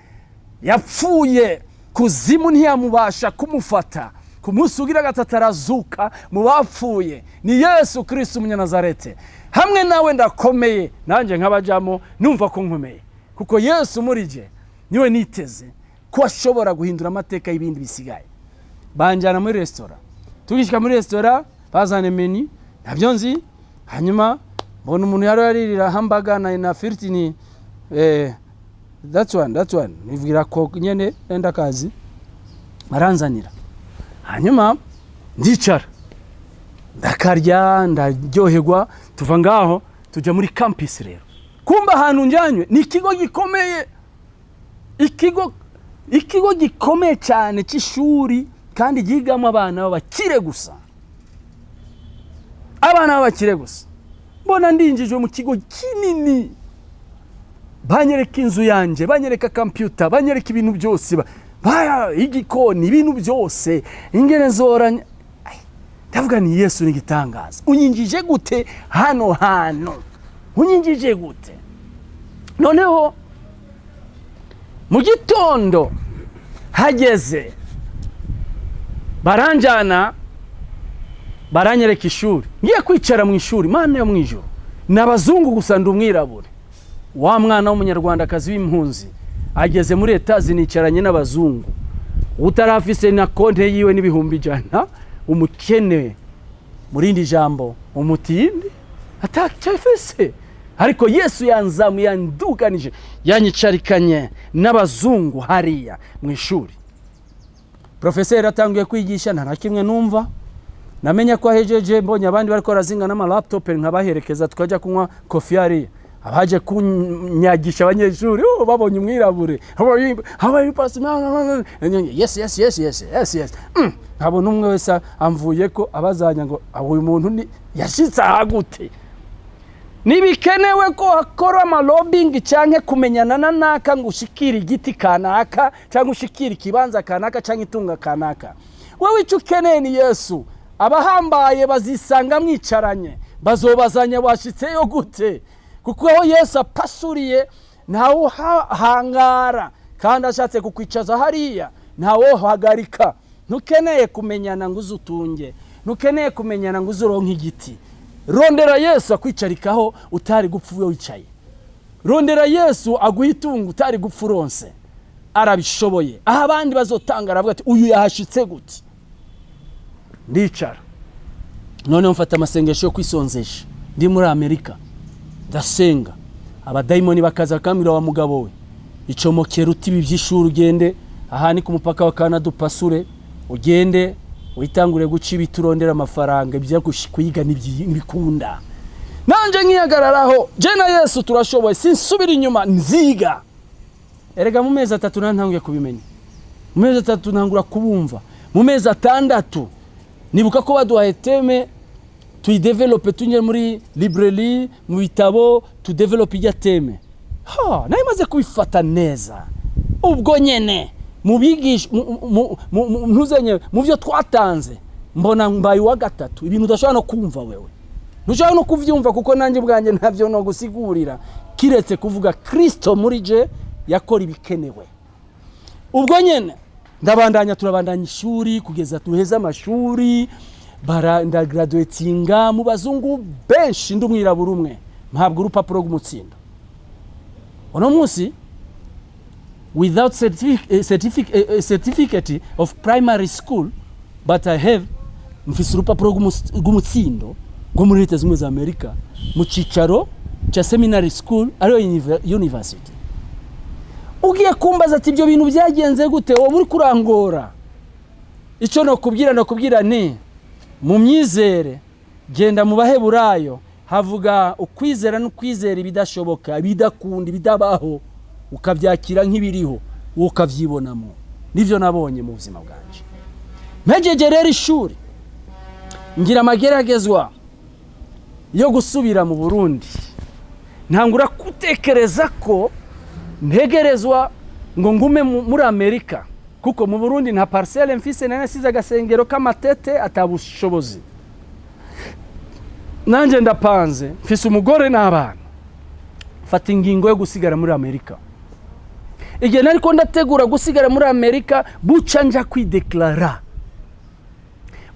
yapfuye, kuzimu ntiyamubasha kumufata, ku munsi ugira gatatu arazuka mu bapfuye. Ni Yesu Kirisiti Umunyanazarete. Hamwe nawe ndakomeye, nanjye nk'abajyamo numva ko nkomeye, kuko Yesu muri jye niwe niteze ko ashobora guhindura amateka y'ibindi bisigaye. Banjyana muri resitora. Tugishyika muri resitora, bazana menu, ntabyo nzi. Hanyuma mbona umuntu yari yaririra hamburger na firiti, ni that's one, that's one. Nibwira ko nyene enda kazi, baranzanira. Hanyuma ndicara, ndakarya, ndaryoherwa. Tuva ngaho tujya muri campus. Rero kumba ahantu njyanywe ni ikigo gikomeye, ikigo gikomeye cyane cy'ishuri, kandi ryigamo abana b'abakire gusa, abana b'abakire gusa. Mbona ndinjijwe mu kigo kinini, banyereka inzu yanjye, banyereka computer, banyereka ibintu byose, igikoni, ibintu byose, ingene zoranya. Ai, ndavuga ni: "Yesu ni igitangaza, unyinjije gute hano hantu? Unyinjije gute?" Noneho mu gitondo hageze, baranjyana, baranyereka ishuri. Ngiye kwicara mu ishuri, Mana yo mu ijoro, ni abazungu gusa, ndi umwirabure. Wa mwana w'Umunyarwandakazi w'impunzi ageze muri Etazi, nicaranye n'abazungu, utarafise na konte yiwe n'100,000, umukene, mu rindi jambo umutindi, atacafise. Ariko Yesu yanzamuye, yanduganije, yanyicarikanye n'abazungu hariya mu ishuri. Profeseri atanguye kwigisha, nta na kimwe numva. Namenya ko ahejeje mbonye abandi bariko barazinga n'ama laptop, nkabaherekeza tukajya kunywa coffee hariya. Abaje kunyagisha abanyeshuri, "Oh, babonye umwirabure, how are you, how are you, pastor?" Yes." Nkabona umwe wese amvuye ko abazanya ngo uyu muntu ni yashitse aha gute? Ntibikenewe ko hakora ama lobbying cyangwa kumenyana na naka ngo ushikire igiti kanaka, cyangwa ushikire ikibanza kanaka, cyangwa itunga kanaka. Wowe icyo ukeneye ni Yesu. Abahambaye bazisanga mwicaranye, bazobazanya washitseyo gute, kuko aho Yesu apasuriye ntawe uhangara, kandi ashatse kukwicaza hariya ntawohagarika. Ntukeneye kumenyana ngo uze utunge, ntukeneye kumenyana ngo uze uronke igiti. Rondera Yesu akwicarikaho utari gupfa uwe wicaye. Rondera Yesu aguha itungo utari gupfa uronse. Arabishoboye. Aho abandi bazotanga, aravuga ati: "Uyu yahashitse gute?" Ndicara, noneho mfata amasengesho yo kwisonzesha ndi muri Amerika. Ndasenga, abadayimoni bakaza bakambwira: "Wa mugabo we, icomokera uti ibi by'ishuri, ugende aha ni ku mupaka wa Canada, upasure ugende witangure guca ibiti, urondera amafaranga. Ibyo kwiga ntibikunda." Nanjye nkihagararaho: "Je na Yesu turashoboye, sinsubira inyuma, nziga." Erega mu mezi 3 ntanguye kubimenya, mu mezi 3 ntangura kubumva. Mu mezi 6 nibuka ko baduhaye thème tuyi développe, tujye muri librairie, mu bitabo, tu développe ijya thème. Ha nayo imaze kubifata neza ubwo nyene mu bigisha ntuzenye mu byo twatanze, mbona mbaye uwa gatatu. Ibintu udashobora no kumva wewe, ntushobora no kuvyumva, kuko nanjye ubwanjye ntabyo no gusigurira, kiretse kuvuga Kristo muri je yakora ibikenewe. Ubwo nyene ndabandanya, turabandanya ishuri kugeza duheze amashuri. Bara nda graduatinga mu bazungu benshi, ndi umwirabura umwe, mpabwa urupapuro rw'umutsindo. Uno munsi without certificate of primary school, but I have, mfise urupapuro rw'umutsindo rwo muri Leta Zunze Ubumwe za Amerika mu cicaro cya seminary school, ariyo university. Ugiye kumbaza ati: "Ibyo bintu byagenze gute?" Wowe uri kurangora. Icyo nokubwira ni mu myizere. Genda mu Baheburayo, havuga ukwizera n'ukwizera ibidashoboka, ibidakunda, ibidabaho, ukabyakira nk'ibiriho, wowe ukabyibonamo. Nibyo nabonye mu buzima bwanjye. Mpejeje rero ishuri, ngira amageragezwa yo gusubira mu Burundi. Ntangura gutekereza ko ntegerezwa ngo ngume muri Amerika, kuko mu Burundi nta parcelle mfise. Nari nasize agasengero k'amatete atabushobozi. Nanjye ndapanze, mfise umugore n'abana. Mfata ingingo yo gusigara muri Amerika. Igihe nariko ndategura gusigara muri Amerika, buca nja kwi déclarer.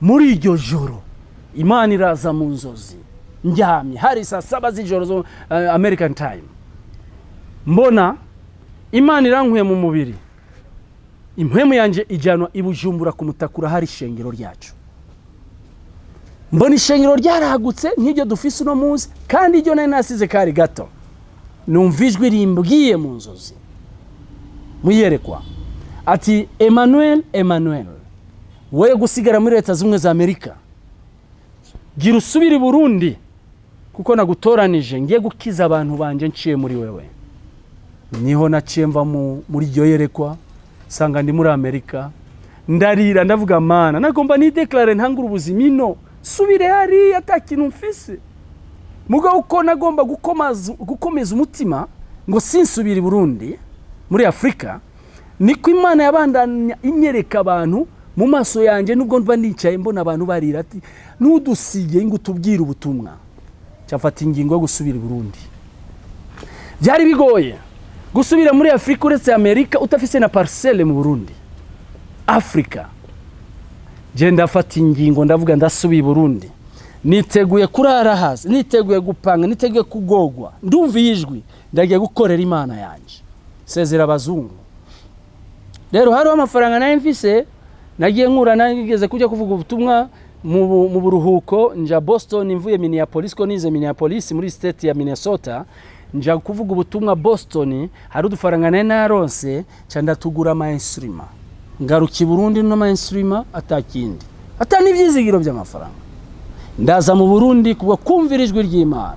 Muri iryo joro Imana iraza mu nzozi ndyamye, hari saa 7 z'ijoro zo American time. Mbona Imana irankuye mu mubiri, impwemu yanjye ijyanwa i Bujumbura ku Mutakura, hari ishengero ryacu. Mbona ishengero ryaragutse nk'iryo dufise uno munsi, kandi iryo nari nasize kari gato. Numva ijwi rimbwiye mu nzozi, muyerekwa, ati: "Emmanuel, Emmanuel, wowe gusigara muri Leta Zunze za Amerika, gira usubire i Burundi, kuko nagutoranije, ngiye gukiza abantu banjye nciye muri wewe." Niho naciye mva muri iryo yerekwa, nsanga ndi muri Amerika. Ndarira, ndavuga: "Mana, nagomba ni déclare, ntangure ubuzima ino, subire hariya ata kintu mfise." Mugabo uko nagomba gukomeza umutima ngo sinsubire i Burundi muri Afurika, niko Imana yabandanya inyereka abantu mu maso yanjye, nubwo mba nicaye mbona abantu barira ati: "Ntudusige ngo utubwire ubutumwa." Cyafata ingingo yo gusubira i Burundi. Byari bigoye gusubira muri Afurika, uretse Amerika, utafise na parcelle mu Burundi, Afurika. Je ndafata ingingo, ndavuga: "Ndasubiye i Burundi, niteguye kurara hasi, niteguye gupanga, niteguye kugogwa. Ndumva ijwi, ndagiye gukorera Imana yanjye." Sezera abazungu. Rero hariho amafaranga nayo mfise nagiye nkura, nageze kujya kuvuga ubutumwa. Mu buruhuko nja Boston mvuye Minneapolis, ko nize Minneapolis muri state ya Minnesota. Nja kuvuga ubutumwa Boston, hari udufaranga nari naronse, nca ndatugura ama instrument, ngaruka i Burundi n'ama instrument, atakindi, ata n'ivyizigiro by'amafaranga. Ndaza mu Burundi kubwo kumvira ijwi ry'Imana,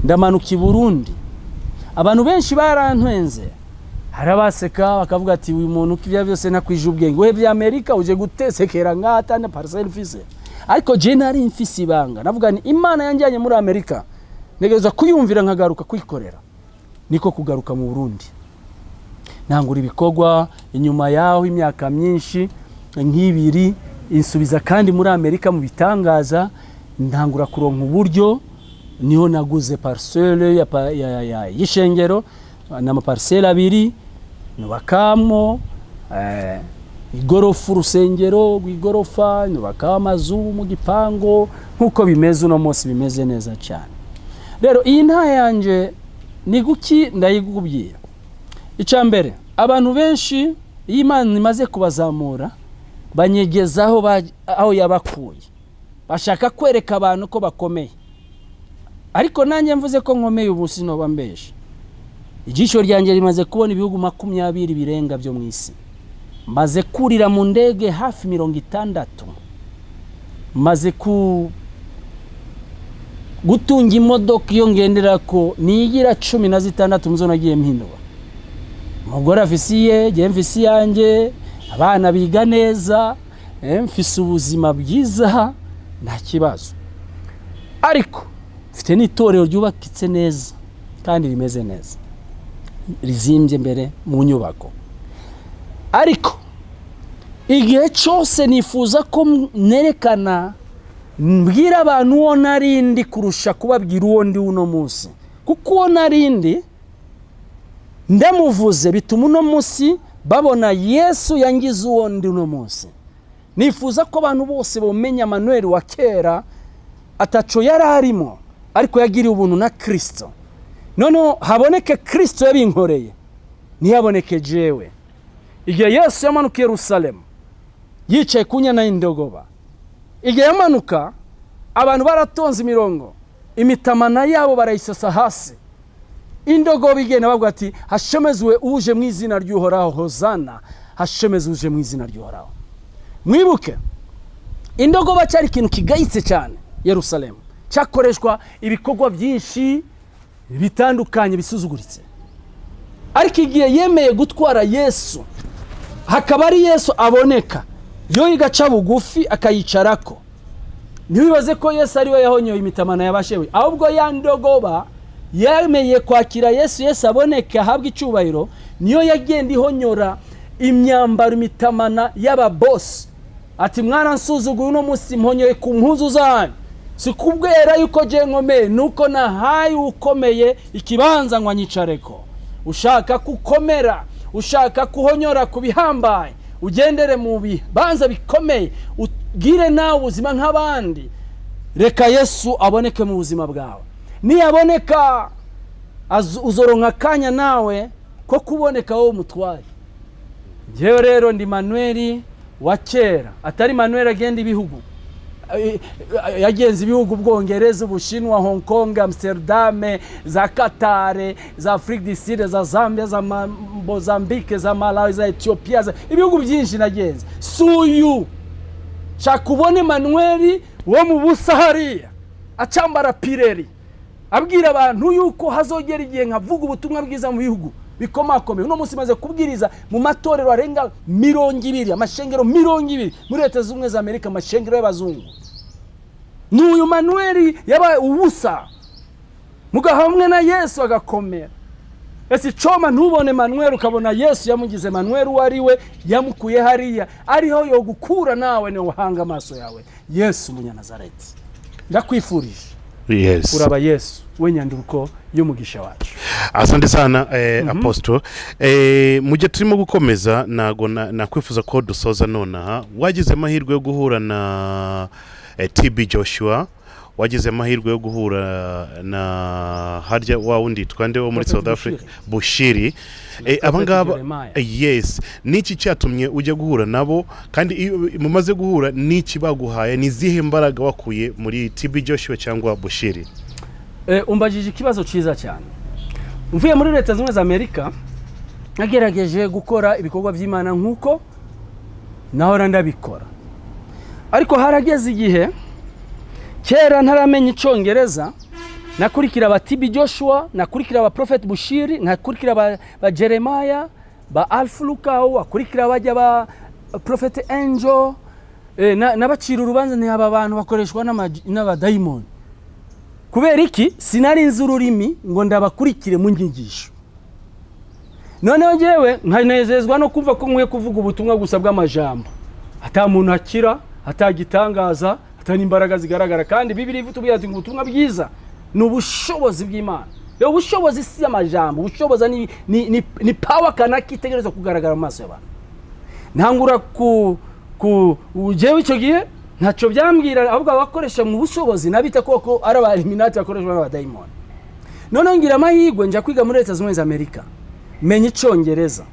ndamanuka i Burundi. Abantu benshi barantwenze, hari abaseka bakavuga ati: "Uyu muntu uko ibyo byose nakwije ubwenge, we bya Amerika uje gutesekera ngaha atana parcelle mfise." Ariko je nari mfise ibanga, navuga ni Imana yanjyanye muri Amerika, ntegereza kuyumvira nkagaruka kwikorera. Niko kugaruka mu Burundi, ntangura ibikorwa. Inyuma yaho imyaka myinshi nk'ibiri, insubiza kandi muri Amerika mu bitangaza, ntangura kuronka uburyo. Niho naguze parcelle y'ishengero n'amaparcelle abiri, nubakamo igorofa, urusengero rw'igorofa, nubakamo amazu mu gipango nk'uko bimeze uno munsi, bimeze neza cyane. Rero iyi nta yanje ni guki ndayikubwira. Icya mbere, abantu benshi iyo Imana imaze kubazamura banyegeza aho yabakuye, bashaka kwereka abantu ko bakomeye. Ariko nanjye mvuze ko nkomeye ubu sinoba mbeshe. Ijisho ryanjye rimaze kubona ibihugu 20 birenga byo mu isi, maze kurira mu ndege hafi 60, maze ku gutunga imodoka iyo ngendera ko nigira 16 muzo nagiye mpindura. Umugore afise iye, jye mfise iyanjye, abana biga neza, mfise ubuzima bwiza, nta kibazo. Ariko mfite n'itorero ryubakitse neza kandi rimeze neza, rizimbye mbere mu nyubako. Ariko igihe cyose nifuza ko nerekana, mbwira abantu uwo narindi kurusha kubabwira uwo ndi uno munsi, kuko uwo narindi ndamuvuze bituma uno munsi babona Yesu yangize uwo ndi uno munsi. Nifuza ko abantu bose bamenya Manuel wa kera ataco yari arimo, ariko yagiriye ubuntu na Kirisito. Noneho haboneke Kirisito yabinkoreye, ntiyaboneke jewe. Igihe Yesu yamanuka i Yerusalemu yicaye ku nyana y'indogoba, igihe yamanuka abantu baratonze imirongo, imitamana yabo barayisasa hasi, indogoba igenda bavuga ati: "Hashemezwe uje mu izina ry'Uhoraho, hozana, hashemezwe uje mu izina ry'Uhoraho." Mwibuke, indogoba cyari ikintu kigayitse cyane Yerusalemu, cyakoreshwa ibikorwa byinshi bitandukanye bisuzuguritse. Ariko igihe yemeye gutwara Yesu, hakaba ari Yesu aboneka, yo igaca bugufi akayicarako. Ntiwibaze ko Yesu ari we yahonyoye imitamana yabashewe, ahubwo ya ndogoba yemeye kwakira Yesu, Yesu aboneke ahabwe icyubahiro, niyo yagenda ihonyora imyambaro, imitamana y'ababosi, ati: "Mwaransuzuguye, uno munsi mponyoye ku mpuzu zanyu. Si kubwera yuko je nkomeye, nuko nahaye ukomeye ikibanza ngo anyicareko." Ushaka kukomera, ushaka kuhonyora ku bihambaye, ugendere mu bibanza bikomeye, ugire nawe ubuzima nk'abandi, reka Yesu aboneke mu buzima bwawe. Niyaboneka uzoronka akanya nawe ko kuboneka wowe umutwaye. Njyewe rero ndi Manuel wa kera, atari Manuel agenda ibihugu. Yagenze ibihugu: Ubwongereza, Ubushinwa, Hong Kong, Amsterdam, za Katare, za Afrique du Sud, za Zambia, za Mozambique, za Malawi, za Ethiopia, ibihugu byinshi nagenze. Suyu shaka ubone Manuel wo mu busa hariya acambara pireri, abwira abantu yuko hazogera igihe nkavuga ubutumwa bwiza mu bihugu bikomakomeye. Uno munsi maze kubwiriza mu matorero arenga 20, amashengero 20 muri Leta Zunze Ubumwe za Amerika, amashengero y'abazungu. N'uyu Manuel yabaye ubusa mugahamwe na Yesu agakomera. Ese icoma ntubone Manuel ukabona Yesu yamugize Manuel uwo ari we, yamukuye hariya ariho yogukura nawe, niwe uhanga amaso yawe Yesu Umunyanazareti. Ndakwifurije uraba Yesu we nyanduruko y'umugisha wacu. Asante sana, apostle. Mu gihe turimo gukomeza, ntago nakwifuza ko dusoza nonaha. Wagize amahirwe yo guhura na TB Joshua. Wagize amahirwe yo guhura na harya wa wundi twande wo muri Prophet South Africa, Bushiri. Aba Prophet ngaba Jeremiah. Yes, niki cyatumye ujya guhura nabo? Kandi iyo mumaze guhura, niki baguhaye? Ni izihe mbaraga wakuye muri TB Joshua cyangwa Bushiri? Umbajije ikibazo cyiza cyane. Mvuye muri Leta Zunze Ubumwe za Amerika, nagerageje gukora ibikorwa by'Imana nk'uko nahora ndabikora, ariko harageze igihe, kera ntaramenya Icyongereza, nakurikira aba TB Joshua, nakurikira aba Prophet Bushiri, nakurikira ba Jeremiah, ba Alph Lukau, akurikira bajya ba Prophet Angel. Nabacira urubanza ni aba bantu bakoreshwa n'abadayimoni. Kubera iki? Sinari nzi ururimi ngo ndabakurikire mu nyigisho. Noneho njyewe nkanezezwa no kumva ko nkwiye kuvuga ubutumwa gusa bw'amajambo, ata muntu akira, atagitangaza, ata n'imbaraga zigaragara. Kandi Bibiliya itubwira ati ngo ubutumwa bwiza ni ubushobozi bw'Imana. Rero ubushobozi si amajambo, ubushobozi ni power kanaka itegerezwa kugaragara mu maso y'abantu. Ntangura ku jewe icyo gihe ntacyo byambwira, ahubwo abakoresha mu bushobozi nabita koko ari aba Illuminati bakoreshwa n'abadayimoni. Noneho ngira amahirwe njya kwiga muri Leta Zunze Ubumwe za Amerika, menya Icyongereza,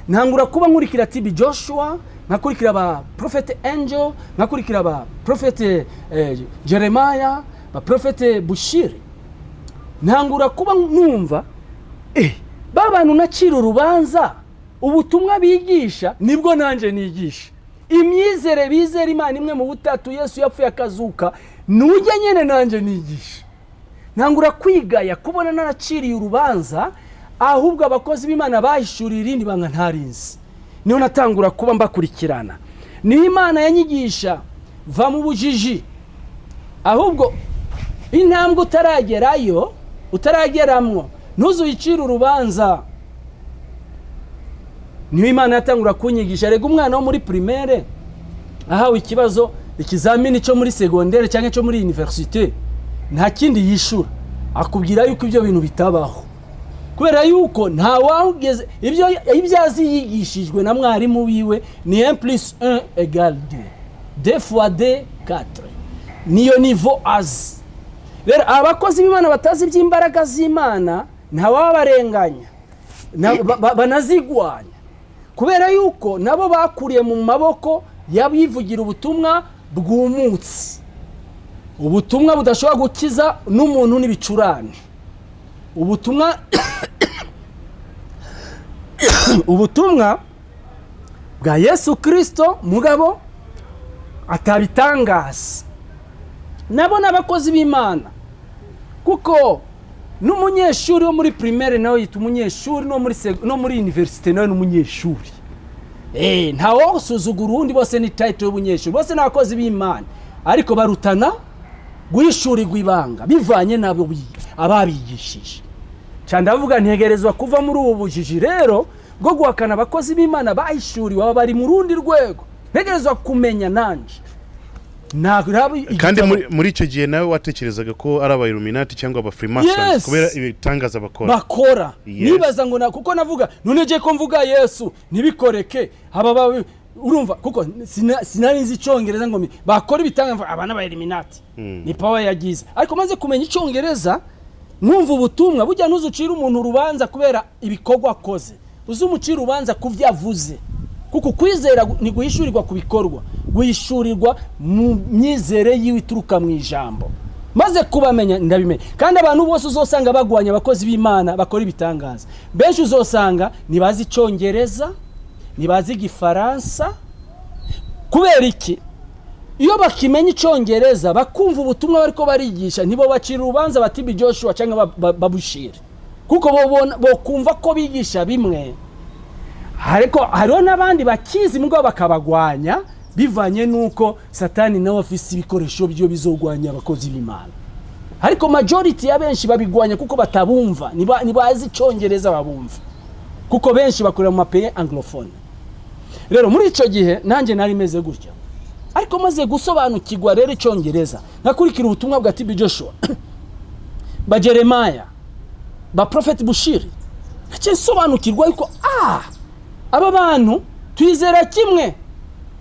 ntangura kuba nkurikira TB Joshua, nkakurikira ba Prophet Angel, nkakurikira ba Prophet Jeremiah, ba Prophet Bushiri. Ntangura kuba numva ba bantu nacira urubanza, ubutumwa bigisha nibwo nanjye nigisha. Imyizere bizera Imana imwe mu butatu, Yesu yapfuye akazuka, nujya nyine nanjye nigisha. Ntangura kwigaya kubona naraciriye urubanza ahubwo abakozi b'Imana bahishuriye irindi banga ntarinzi. Niho natangura kuba mbakurikirana. Niho Imana yanyigisha: va mu bujiji, ahubwo intambwe utaragerayo, utarageramwo, ntuzuyicire urubanza. Niho Imana yatangura kunyigisha. Rega umwana wo muri primaire ahawe ikibazo, ikizamini cyo muri secondaire cyangwa cyo muri université, nta kindi yishura, akubwira yuko ibyo bintu bitabaho, kubera yuko nta wawugeze ibyo azi yigishijwe na mwarimu wiwe ni 1 plus 1 égale 2, 2 fois 2 4, niyo niveau azi. Rero abakozi b'Imana batazi iby'imbaraga z'Imana ntawabarenganya, banazigwanya, kubera yuko nabo bakuriye mu maboko y'abivugira ubutumwa bwumutse, ubutumwa budashobora gukiza n'umuntu n'ibicurane, ubutumwa bwa Yesu Kirisito mugabo atabitangaza. Nabo ni abakozi b'Imana, kuko n'umunyeshuri wo muri primaire nawe yita umunyeshuri, no muri université nawe ni umunyeshuri. Ntawe usuzugura uwundi, bose ni title y'ubunyeshuri, bose ni abakozi b'Imana, ariko barutana guhishurirwa ibanga bivanye n'abo ababigishije cyane. Ndavuga ntegerezwa kuva muri ubu bujiji rero bwo guhakana abakozi b'Imana bahishuriwe. Aba bari mu rundi rwego, ntegerezwa kumenya nanje. Kandi muri icyo gihe nawe watekerezaga ko ari aba Illuminati cyangwa aba Freemasons Yes. kubera ibitangaza bakora. Bakora. Yes. Nibaza ngo kuko navuga none je ko mvuga Yesu ntibikoreke, aba urumva, kuko sinari nzi Icyongereza ngo bakora ibitangaza, aba n'aba Illuminati, ni power yagize. Ariko maze kumenya Icyongereza, nkumva ubutumwa, burya ntuzucira umuntu urubanza kubera ibikorwa akoze, uzumucira urubanza ku byo avuze, kuko kwizera ntiguhishurirwa ku bikorwa, guhishurirwa mu myizere yiwe ituruka mu ijambo. Maze kubamenya ndabimenya. Kandi abantu bose uzosanga bagwanya abakozi b'Imana bakora ibitangaza, benshi uzosanga ntibazi Icyongereza, ntibazi Igifaransa. Kubera iki? Iyo bakimenya Icyongereza, bakumva ubutumwa bariko barigisha, ntibo bacira urubanza ba TB Joshua cyangwa babushire, kuko bokumva ko bigisha bimwe. Ariko hariho n'abandi bakizi mugabo bakabagwanya bivanye n'uko Satani nawe afise ibikoresho byo bizogwanya abakozi b'Imana. Ariko majority ya benshi babigwanya kuko batabumva, ntibazi Icyongereza babumva, kuko benshi bakorera mu ma pays anglophone. Rero muri icyo gihe nanjye nari meze gutya, ariko maze gusobanukirwa rero Icyongereza, nkakurikira ubutumwa bwa TB Joshua, ba Jeremiah, ba Prophet Bushiri, naciye nsobanukirwa yuko aba bantu twizera kimwe,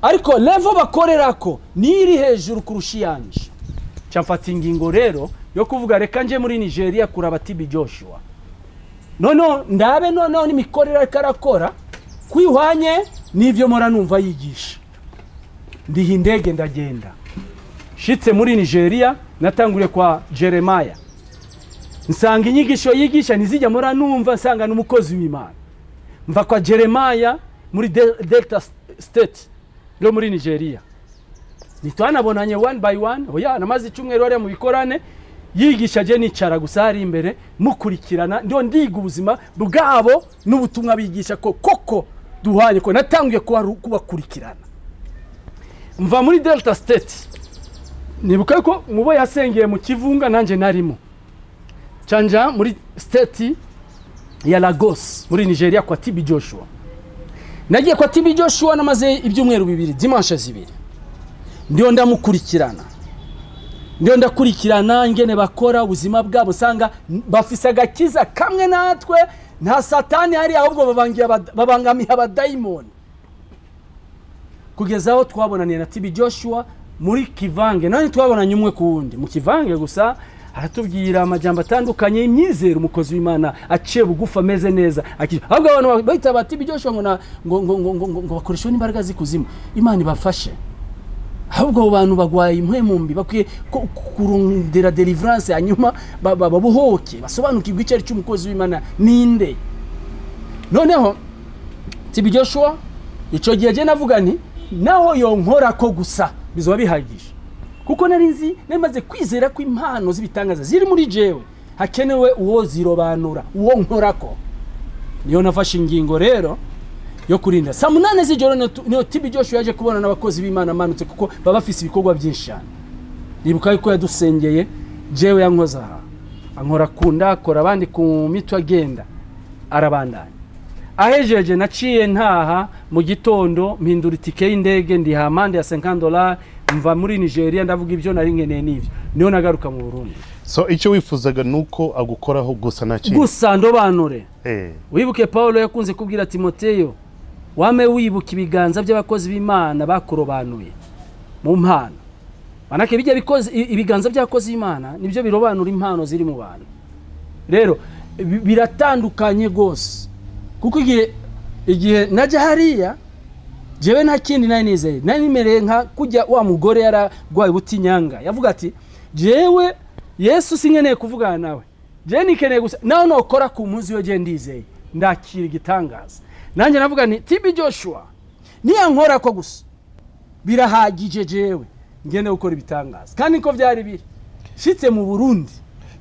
ariko level bakorera ko niyo iri hejuru kurusha iyanje. Mfata ingingo rero yo kuvuga: reka nje muri Nigeria kuraba TB Joshua, noneho ndabe noneho n'imikorere ariko arakora kwihwanye n'ivyo mpora numva yigisha. Ndiha indege, ndagenda. Shitse muri Nigeria, natanguriye kwa Jeremiah, nsanga inyigisho yigisha ntizijya mpora numva, nsanga n'umukozi w'Imana. Mva kwa Jeremiah muri Delta State yo muri Nigeria, ntitwanabonanye one by one, oya. Namaze icyumweru hariya mu bikorane yigisha, je nicara gusa hari imbere mukurikirana, ndiho ndiga ubuzima bwabo n'ubutumwa bigisha, ko koko duhanye, ko natangiye kubakurikirana. Mva muri Delta State, nibuka ko mubo yasengeye mu Kivunga nanjye narimo. Canja muri state ya Lagos muri Nigeria kwa TB Joshua. Nagiye kwa TB Joshua, namaze ibyumweru 2, dimanche 2, ndiyo ndamukurikirana, ndiyo ndakurikirana ingene bakora, ubuzima bwabo, usanga bafise agakiza kamwe natwe. Nta Satani hari, ahubwo babangamiye abadayimoni. Kugeza aho twabonaniye na TB Joshua muri Kivange, none twabonanye umwe ku wundi mu Kivange gusa, aratubwira amajambo atandukanye, imyizero, umukozi w'Imana aciye bugufi, ameze neza. Ahubwo abantu bahita ba TB Joshua ngo ngo ngo ngo ngo, ngo bakoreshwe n'imbaraga z'ikuzimu. Imana ibafashe. Ahubwo abo bantu bagwaye impwemu mbi, bakwiye kurondera deliverance, hanyuma babohoke, basobanukirwe icyo ari cy'umukozi w'Imana ninde. Noneho TB Joshua, icyo gihe je navuga nti naho yonkora ko gusa bizoba bihagije, kuko nari nzi, nari maze kwizera ko impano z'ibitangaza ziri muri jewe, hakenewe uwo zirobanura, uwo nkorako. Niyo nafashe ingingo rero yo kurinda saa 8 z'ijoro, niyo TB Joshua yaje kubona n'abakozi b'Imana amanutse, kuko baba bafise ibikorwa byinshi cyane. Nibuka yuko yadusengeye, jewe yankoze aha, ankora ku nda, akora abandi ku mitwe, agenda arabandanya. Ahejeje, naciye ntaha mu gitondo, mpindura itike y'indege, ndiha amande ya $50, mva muri Nigeria, ndavuga ibyo nari nkeneye n'ibyo, niyo nagaruka mu Burundi. So icyo wifuzaga ni uko agukoraho gusa, nta kindi? Gusa ndobanure. Wibuke Paulo yakunze kubwira Timoteyo: wame wibuka ibiganza by'abakozi b'Imana bakurobanuye mu mpano. Manake bijya bikoze ibiganza by'abakozi b'Imana nibyo birobanura impano ziri mu bantu. Rero biratandukanye rwose, kuko igihe najya hariya, jewe nta kindi nari nizeye. Nari nimereye nka kujya wa mugore yararwaye ubutinyanga, yavuga ati: jewe Yesu sinkeneye kuvugana nawe, jewe nikeneye gusa nawe nokora ku mpuzu yo, je ndizeye ndakira igitangaza. Nanjye navuga nti TB Joshua niyankora ko gusa birahagije, jewe ngende gukora ibitangaza. Kandi niko byari biri shitse mu Burundi.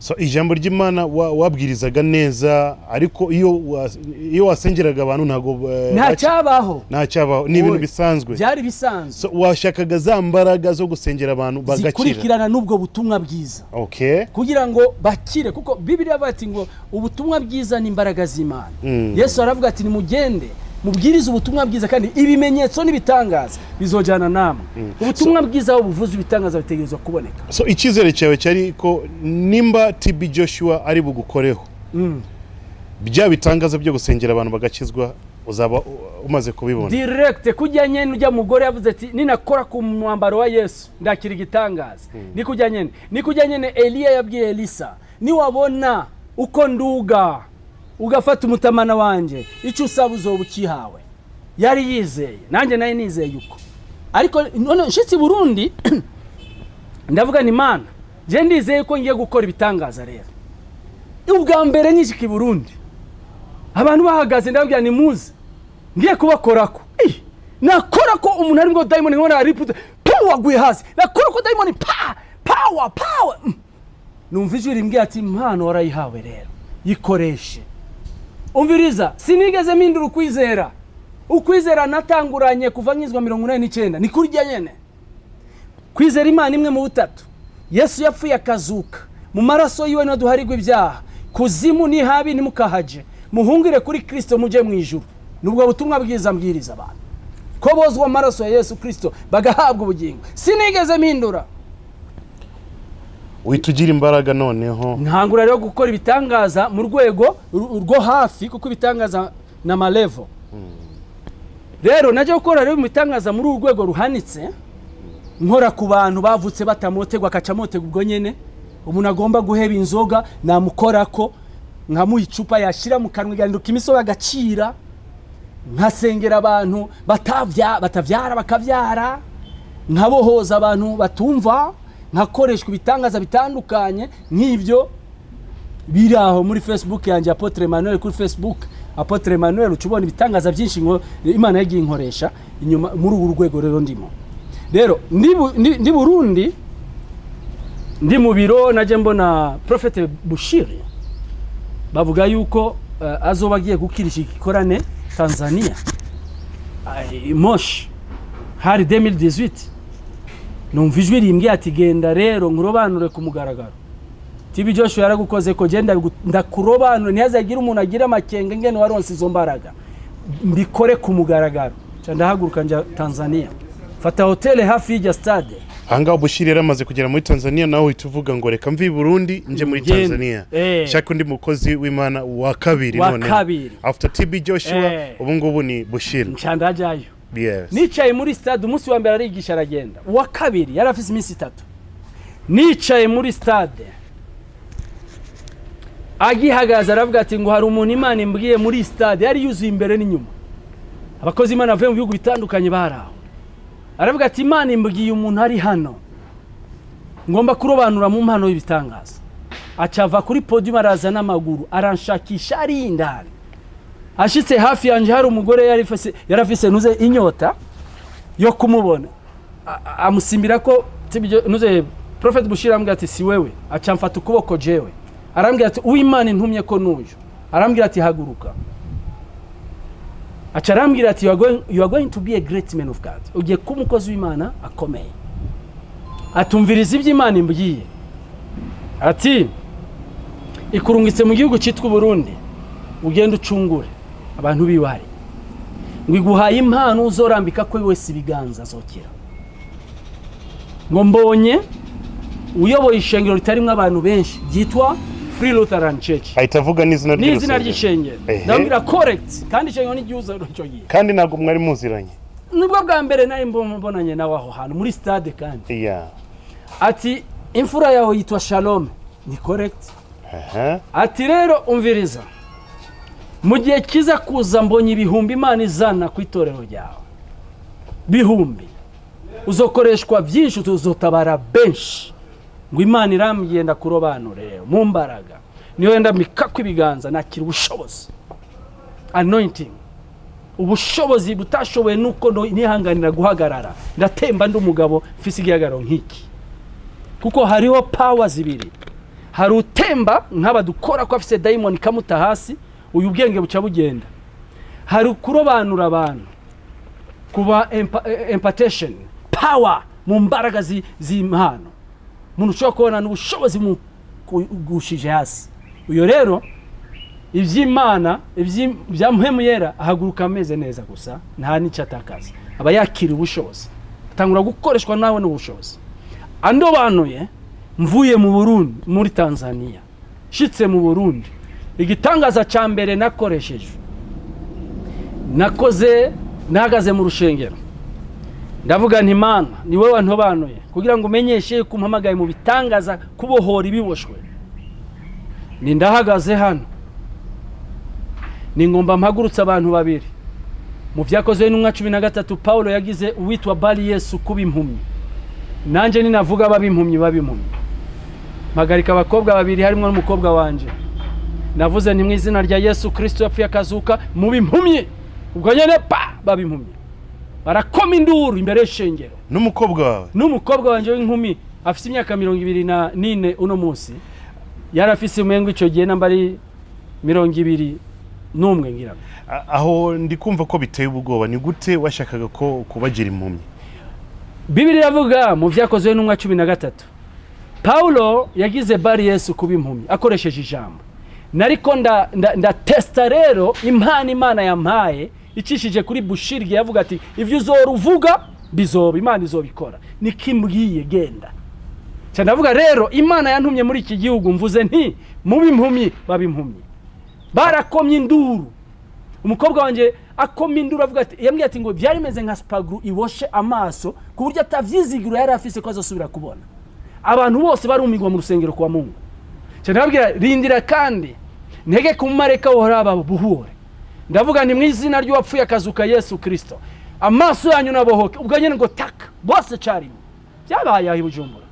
So ijambo ry'Imana wabwirizaga neza, ariko iyo wasengeraga abantu ntabwo nta cyabaho. Nta cyabaho, ni ibintu Oya. bisanzwe. Byari bisanzwe. So washakaga za mbaraga zo gusengera abantu bagakira zikurikirana n'ubwo butumwa bwiza kugira ngo bakire, kuko Bibiliya avuga ati ngo ubutumwa bwiza ni imbaraga z'Imana. Yesu aravuga ati: nimugende mubwirize ubutumwa bwiza, kandi ibimenyetso n'ibitangaza bizojyana namwe. Ubutumwa bwiza aho buvuze, ibitangaza bitegerezwa kuboneka. So icyizere cyawe cyari ko nimba TB Joshua ari bugukoreho, bya bitangaza byo gusengera abantu bagakizwa uzaba umaze kubibona? Direct. Kujya nyene ujya mugore yavuze ati: ninakora ku mwambaro wa Yesu ndakira igitangaza, ni kujya nyene, ni kujya nyene Eliya yabwiye Elisa: niwabona uko nduga ugafata umutamana wanje, icyo usaba uzoba ukihawe. Yari yizeye, nanjye nari nizeye uko. Ariko none nshitse i Burundi, ndavuga ni Mana, je ndizeye ko ngiye gukora ibitangaza. Rero ubwa mbere nyishika i Burundi, abantu bahagaze, ndababwira: nimuze, ngiye kubakorako. Ih, nakora ko umuntu ari ngo dayimoni, nkabona ariputse pu, waguye hasi. Nakora ko dayimoni, pa, power, power. Numva ijwi rimbwira ati: impano warayihawe, rero yikoreshe. Umviriza, sinigeze mpindura ukwizera. Ukwizera natanguranye kuva nkizwa 89 ni kurya nyene, kwizera Imana imwe mu butatu, Yesu yapfuye akazuka, mu maraso yiwe niho duharirwa ibyaha, kuzimu ni habi ntimukahaje, muhungire kuri Kirisito mujye mu ijuru. Nubwo butumwa bwiza mbwiriza abantu ko bozwa amaraso ya Yesu Kirisito bagahabwa ubugingo. Sinigeze mpindura. Uhita ugira imbaraga noneho. Ntangura rero gukora ibitangaza mu rwego rwo hafi, kuko ibitangaza ni ama level. Rero najya gukora rero ibitangaza muri uru rwego ruhanitse. Nkora ku bantu bavutse batamotegwa, akaca amotegwa ubwo nyene. Umuntu agomba guheba inzoga, namukorako nkamuha icupa, yashira mu kanwa igahinduka imisobe, agacira. Nkasengera abantu batavyara bakavyara, nkabohoza abantu batumva, nkakoreshwa ibitangaza bitandukanye nk'ibyo biri aho muri Facebook yanjye, Apotre Emmanuel. Kuri Facebook Apotre Emmanuel uca ubona ibitangaza byinshi ngo Imana yagiye inkoresha inyuma muri uru rwego. Rero ndimo rero ndi Burundi, ndi mu biro, najye mbona Prophète Bushiri bavuga yuko azoba agiye gukirisha igikorane Tanzania. Ay, Moshi, hari 2018. Numva ijwi rimbwiye ati: "Genda rero nkurobanure ku mugaragaro. TB Joshua yaragukoze ko, genda ndakurobanure, ntihazagire umuntu agira amakenga ngene waronse izo mbaraga, mbikore ku mugaragaro." Nca ndahaguruka njya Tanzania, fata hoteli hafi y'ijya stade. Ahangaha Bushiri yari amaze kugera muri Tanzania, nawe uhita uvuga ngo reka mve i Burundi nje muri Ngende. Tanzania, shaka undi mukozi w'Imana wa kabiri. Wa Noneho kabiri. after TB Joshua, ubu ngubu ni Bushiri. Nca ndajyayo. Nicaye muri stade umunsi wa mbere, arigisha aragenda. Uwa kabiri, yari afise iminsi 3, nicaye muri stade agihagaze aravuga ati ngo hari umuntu Imana imbwiye. Muri stade yari yuzuye imbere n'inyuma, abakozi Imana bavuye mu bihugu bitandukanye bari aho. Aravuga ati: "Imana imbwiye umuntu ari hano ngomba kurobanura mu mpano y'ibitangaza." Acava kuri podium, araza n'amaguru, aranshakisha ari indani. Ashitse hafi yanjye, hari umugore yari afise ntuze inyota yo kumubona. Amusimbira ko ntuze Prophet Bushiri arambwira ati: "Si wewe." Aca mfata ukuboko jewe, arambwira ati: "Uwimana intumye ko nuyu." Arambwira ati: "Haguruka." Aca arambwira ati: You are going to be a great man of God, ugiye kuba umukozi w'Imana akomeye." Atumviriza ibyo Imana imbwiye, ati: "Ikurungitse mu gihugu cyitwa Burundi, ugende ucungure abantu biwari, ngo iguhaye impano, uzorambika ko wese ibiganza azokira." Ngo mbonye uyoboye ishengero ritarimo abantu benshi ryitwa Free Lutheran Church. Ahita avuga n'izina N'izina ry'urusengero. Ry'ishengero. Ndabwira correct, kandi ishengero n'igihuza icyo gihe. Kandi ntabwo mwari muziranye. Nibwo bwa mbere nari mbonanye nawe aho hantu muri stade kandi. Ati: "Imfura yawe yitwa Shalom." Ni correct. Ati: "Rero umviriza, mu gihe kiza kuza mbonye ibihumbi Imana izana ku itorero ryawe, bihumbi, uzokoreshwa byinshi, tuzotabara benshi." Ngo Imana irambwiye ndakurobanure mu mbaraga. Niyo wenda mikako ibiganza, nakira ubushobozi, anointing, ubushobozi butashoboye nuko nihanganira guhagarara. Ndatemba, ndi umugabo mfise igihagararo nk'iki, kuko hariho power zibiri. Hari utemba nk'aba dukora ko afise dayimoni ikamuta hasi, uyu ubwenge buca bugenda. Hari kurobanura abantu, kuba impartation power mu mbaraga z'impano, umuntu ushobora kubona n'ubushobozi mugushije hasi. Uyu rero iby'Imana bya Mpwemu Yera, ahaguruka ameze neza gusa, nta n'icyo atakaza, aba yakira ubushobozi, atangura gukoreshwa nawe n'ubushobozi. Andobanuye mvuye mu Burundi muri Tanzania, shitse mu Burundi, igitangaza cya mbere nakoresheje, nakoze, nahagaze mu rushengero, ndavuga nti: "Mana, ni wowe wantobanuye kugira ngo umenyeshe yuko umpamagaye mu bitangaza, kubohora ibiboshwe. Ni ndahagaze hano, ni ngomba mpagurutse abantu babiri." Mu Byakozwe n'Intumwa 13, Paulo yagize uwitwa Bari Yesu kuba impumyi. Nanjye ninavuga baba impumyi, baba impumyi. Mpagarika abakobwa babiri harimo n'umukobwa wanje. Navuze nti: "Mu izina rya Yesu Kirisito yapfuye akazuka, muba impumyi." Ubwo nyene pa, baba impumyi, barakoma induru imbere y'ishengero. N'umukobwa wawe? N'umukobwa wanje w'inkumi, afite imyaka 24 uno munsi, yari afise umengo icyo gihe namba ari 21 ngira ngo. Aho ndi kumva ko biteye ubwoba. Ni gute washakaga ko kubagira impumyi? Bibiri iravuga mu Byakozwe n'Intumwa 13, Paulo yagize Bari Yesu kuba impumyi akoresheje ijambo. Nariko ndatesta rero impano Imana yampaye icishije kuri Bushirge. Yavuga ati: "Ibyo uzora uvuga bizoba, Imana izobikora." Nikimbwiye genda cyane. Ndavuga rero Imana yantumye muri iki gihugu, mvuze nti: "Mube impumyi." Baba impumyi, barakomye induru. Umukobwa wanjye Akoma induru, avuga ati, yambwiye ati ngo byari bimeze nka super glue iboshe amaso, ku buryo atavyizigiro yari afise ko azosubira kubona. Abantu bose barumigwa mu rusengero kwa Mungu. Cyane ndababwira, rindira kandi ntege ku mumarayika wohora buhure. Ndavuga ni mu izina ry'uwapfuye akazuka, Yesu Kristo, amaso yanyu nabohoke. Ubwo nyine ngo taka, bose carimo. Byabaye aho i Bujumbura,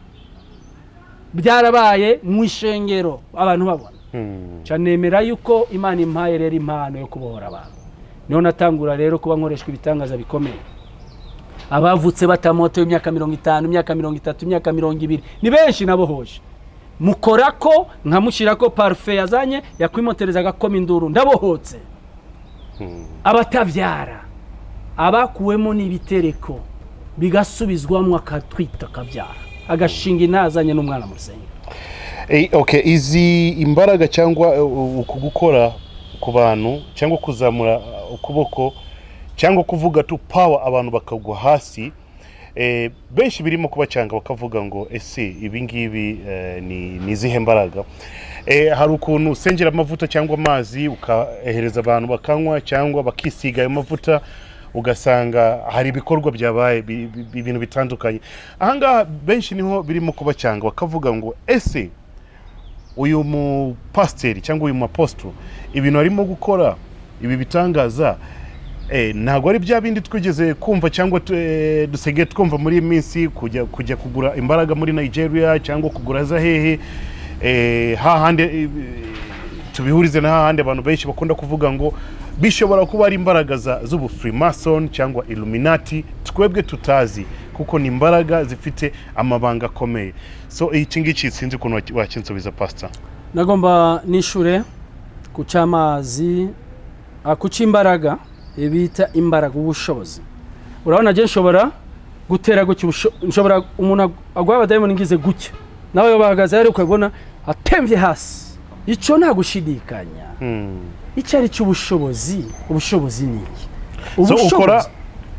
byarabaye mu ishengero, abantu babona. Nemera yuko Imana impaye rero impano yo kubohora abantu. Niho natangura rero kuba nkoreshwa ibitangaza bikomeye. Abavutse batamoto, imyaka 50, imyaka 30, imyaka 20, ni benshi nabohoje. Mukora ko nkamushyira ko parufe yazanye, yakwimotereza agakoma induru, ndabohotse. Abatabyara, abakuwemo n'ibitereko bigasubizwamo, akatwita, akabyara, agashinga intazanye n'umwana mu rusengero. Okay, izi imbaraga cyangwa uku gukora ku bantu, cyangwa kuzamura ukuboko, cyangwa kuvuga tu power, abantu bakagwa hasi, benshi birimo kubacanga, bakavuga ngo ese ibi ngibi ni izihe mbaraga? Hari ukuntu usengera amavuta cyangwa amazi, ukahereza abantu bakanywa cyangwa bakisiga ayo mavuta, ugasanga hari ibikorwa byabaye, ibintu bitandukanye. Ahangaha benshi niho birimo kubacanga, bakavuga ngo ese uyu mupasiteri cyangwa uyu mapostoro, ibintu arimo gukora, ibi bitangaza, ntabwo ari bya bindi twigeze kumva cyangwa dusigaye twumva muri iyi minsi, kujya kugura imbaraga muri Nigeria cyangwa kugura za hehe, hahandi tubihurize na hahandi abantu benshi bakunda kuvuga ngo bishobora kuba ari imbaraga z'ubu Freemason cyangwa Illuminati twebwe tutazi, kuko ni imbaraga zifite amabanga akomeye. So iki ngiki sinzi ukuntu wakinsubiza, pastor. Nagomba nishure ku cy'amazi, ku cy'imbaraga bita imbaraga, ubushobozi. Urabona je nshobora gutera gutya, nshobora umuntu agwa abadayimoni ngize gutya, nawe bahagaze hari ukabona atemvye hasi. Ico nta gushidikanya. Icyo ari cy'ubushobozi, ubushobozi ni iki? So ukora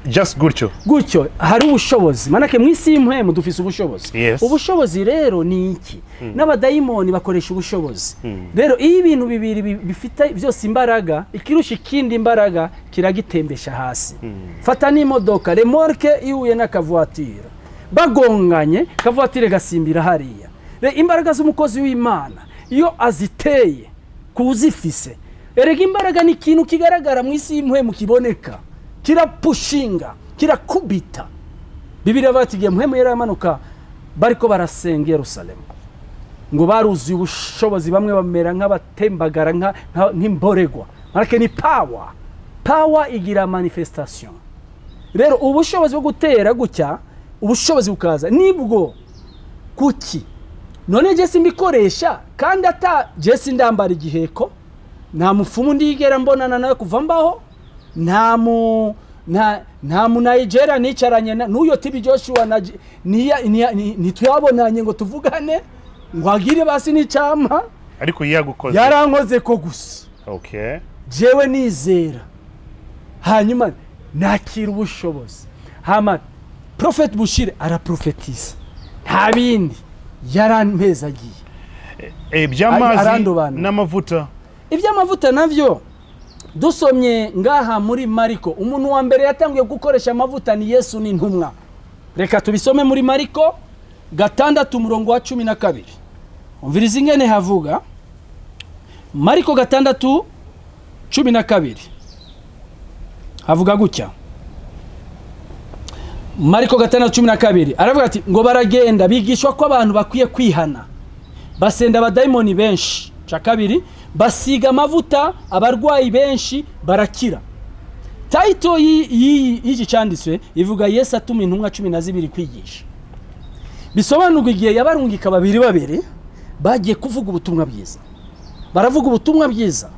just gutyo? Gutyo hari ubushobozi, manake mu isi y'impwemu dufise ubushobozi. Ubushobozi rero ni iki? N'abadayimoni bakoresha ubushobozi. Rero iyo ibintu bibiri bifite byose imbaraga, ikirusha ikindi imbaraga kiragitembesha hasi. Fata n'imodoka, remorque ihuye n'akavuwatire, bagonganye, kavuwatire gasimbira hariya. Imbaraga z'umukozi w'Imana iyo aziteye kuzifise, erega imbaraga ni ikintu kigaragara mu isi y'impwemu, kiboneka, kirapushinga, kirakubita. Bibiliya bati igihe Mpwemu yari amanuka bariko barasenga i Yerusalemu, ngo baruzuye ubushobozi, bamwe bamera nk'abatembagara, nk'imboregwa. Marake ni power. Power igira manifestation. Rero ubushobozi bwo gutera gutya, ubushobozi bukaza, nibwo kuki none je simbikoresha? Kandi ata je sindambara igiheko, nta mupfumu ndigera mbonana nawe kuva mbaho, nta mu Nigeria nicaranye n'uyo TB Joshua na ntitwabonanye ngo tuvugane, ngo agire basi n'icampa. Ariko yagukoze? Yarankoze ko gusa. Jewe nizera, hanyuma nakira ubushobozi. Hama Prophet Bushire araprofetiza, nta bindi, yarampezagiye. By'amazi Arandobanura. n'amavuta? Iby'amavuta navyo dusomye ngaha muri Mariko, umuntu wa mbere yatangiye gukoresha amavuta ni Yesu n'intumwa. Reka tubisome muri Mariko 6, umurongo wa 12. Umviriza ingene havuga. Mariko 6:12 havuga gutya. Mariko 6:12 aravuga ati ngo baragenda bigishwa ko abantu bakwiye kwihana, basenda abadayimoni benshi. Cya kabiri, basiga amavuta abarwayi benshi barakira. Title y'iki cyanditswe ivuga Yesu atuma intumwa 12 kwigisha. Bisobanurwa igihe yabarungika babiri babiri, bagiye kuvuga ubutumwa bwiza, baravuga ubutumwa bwiza,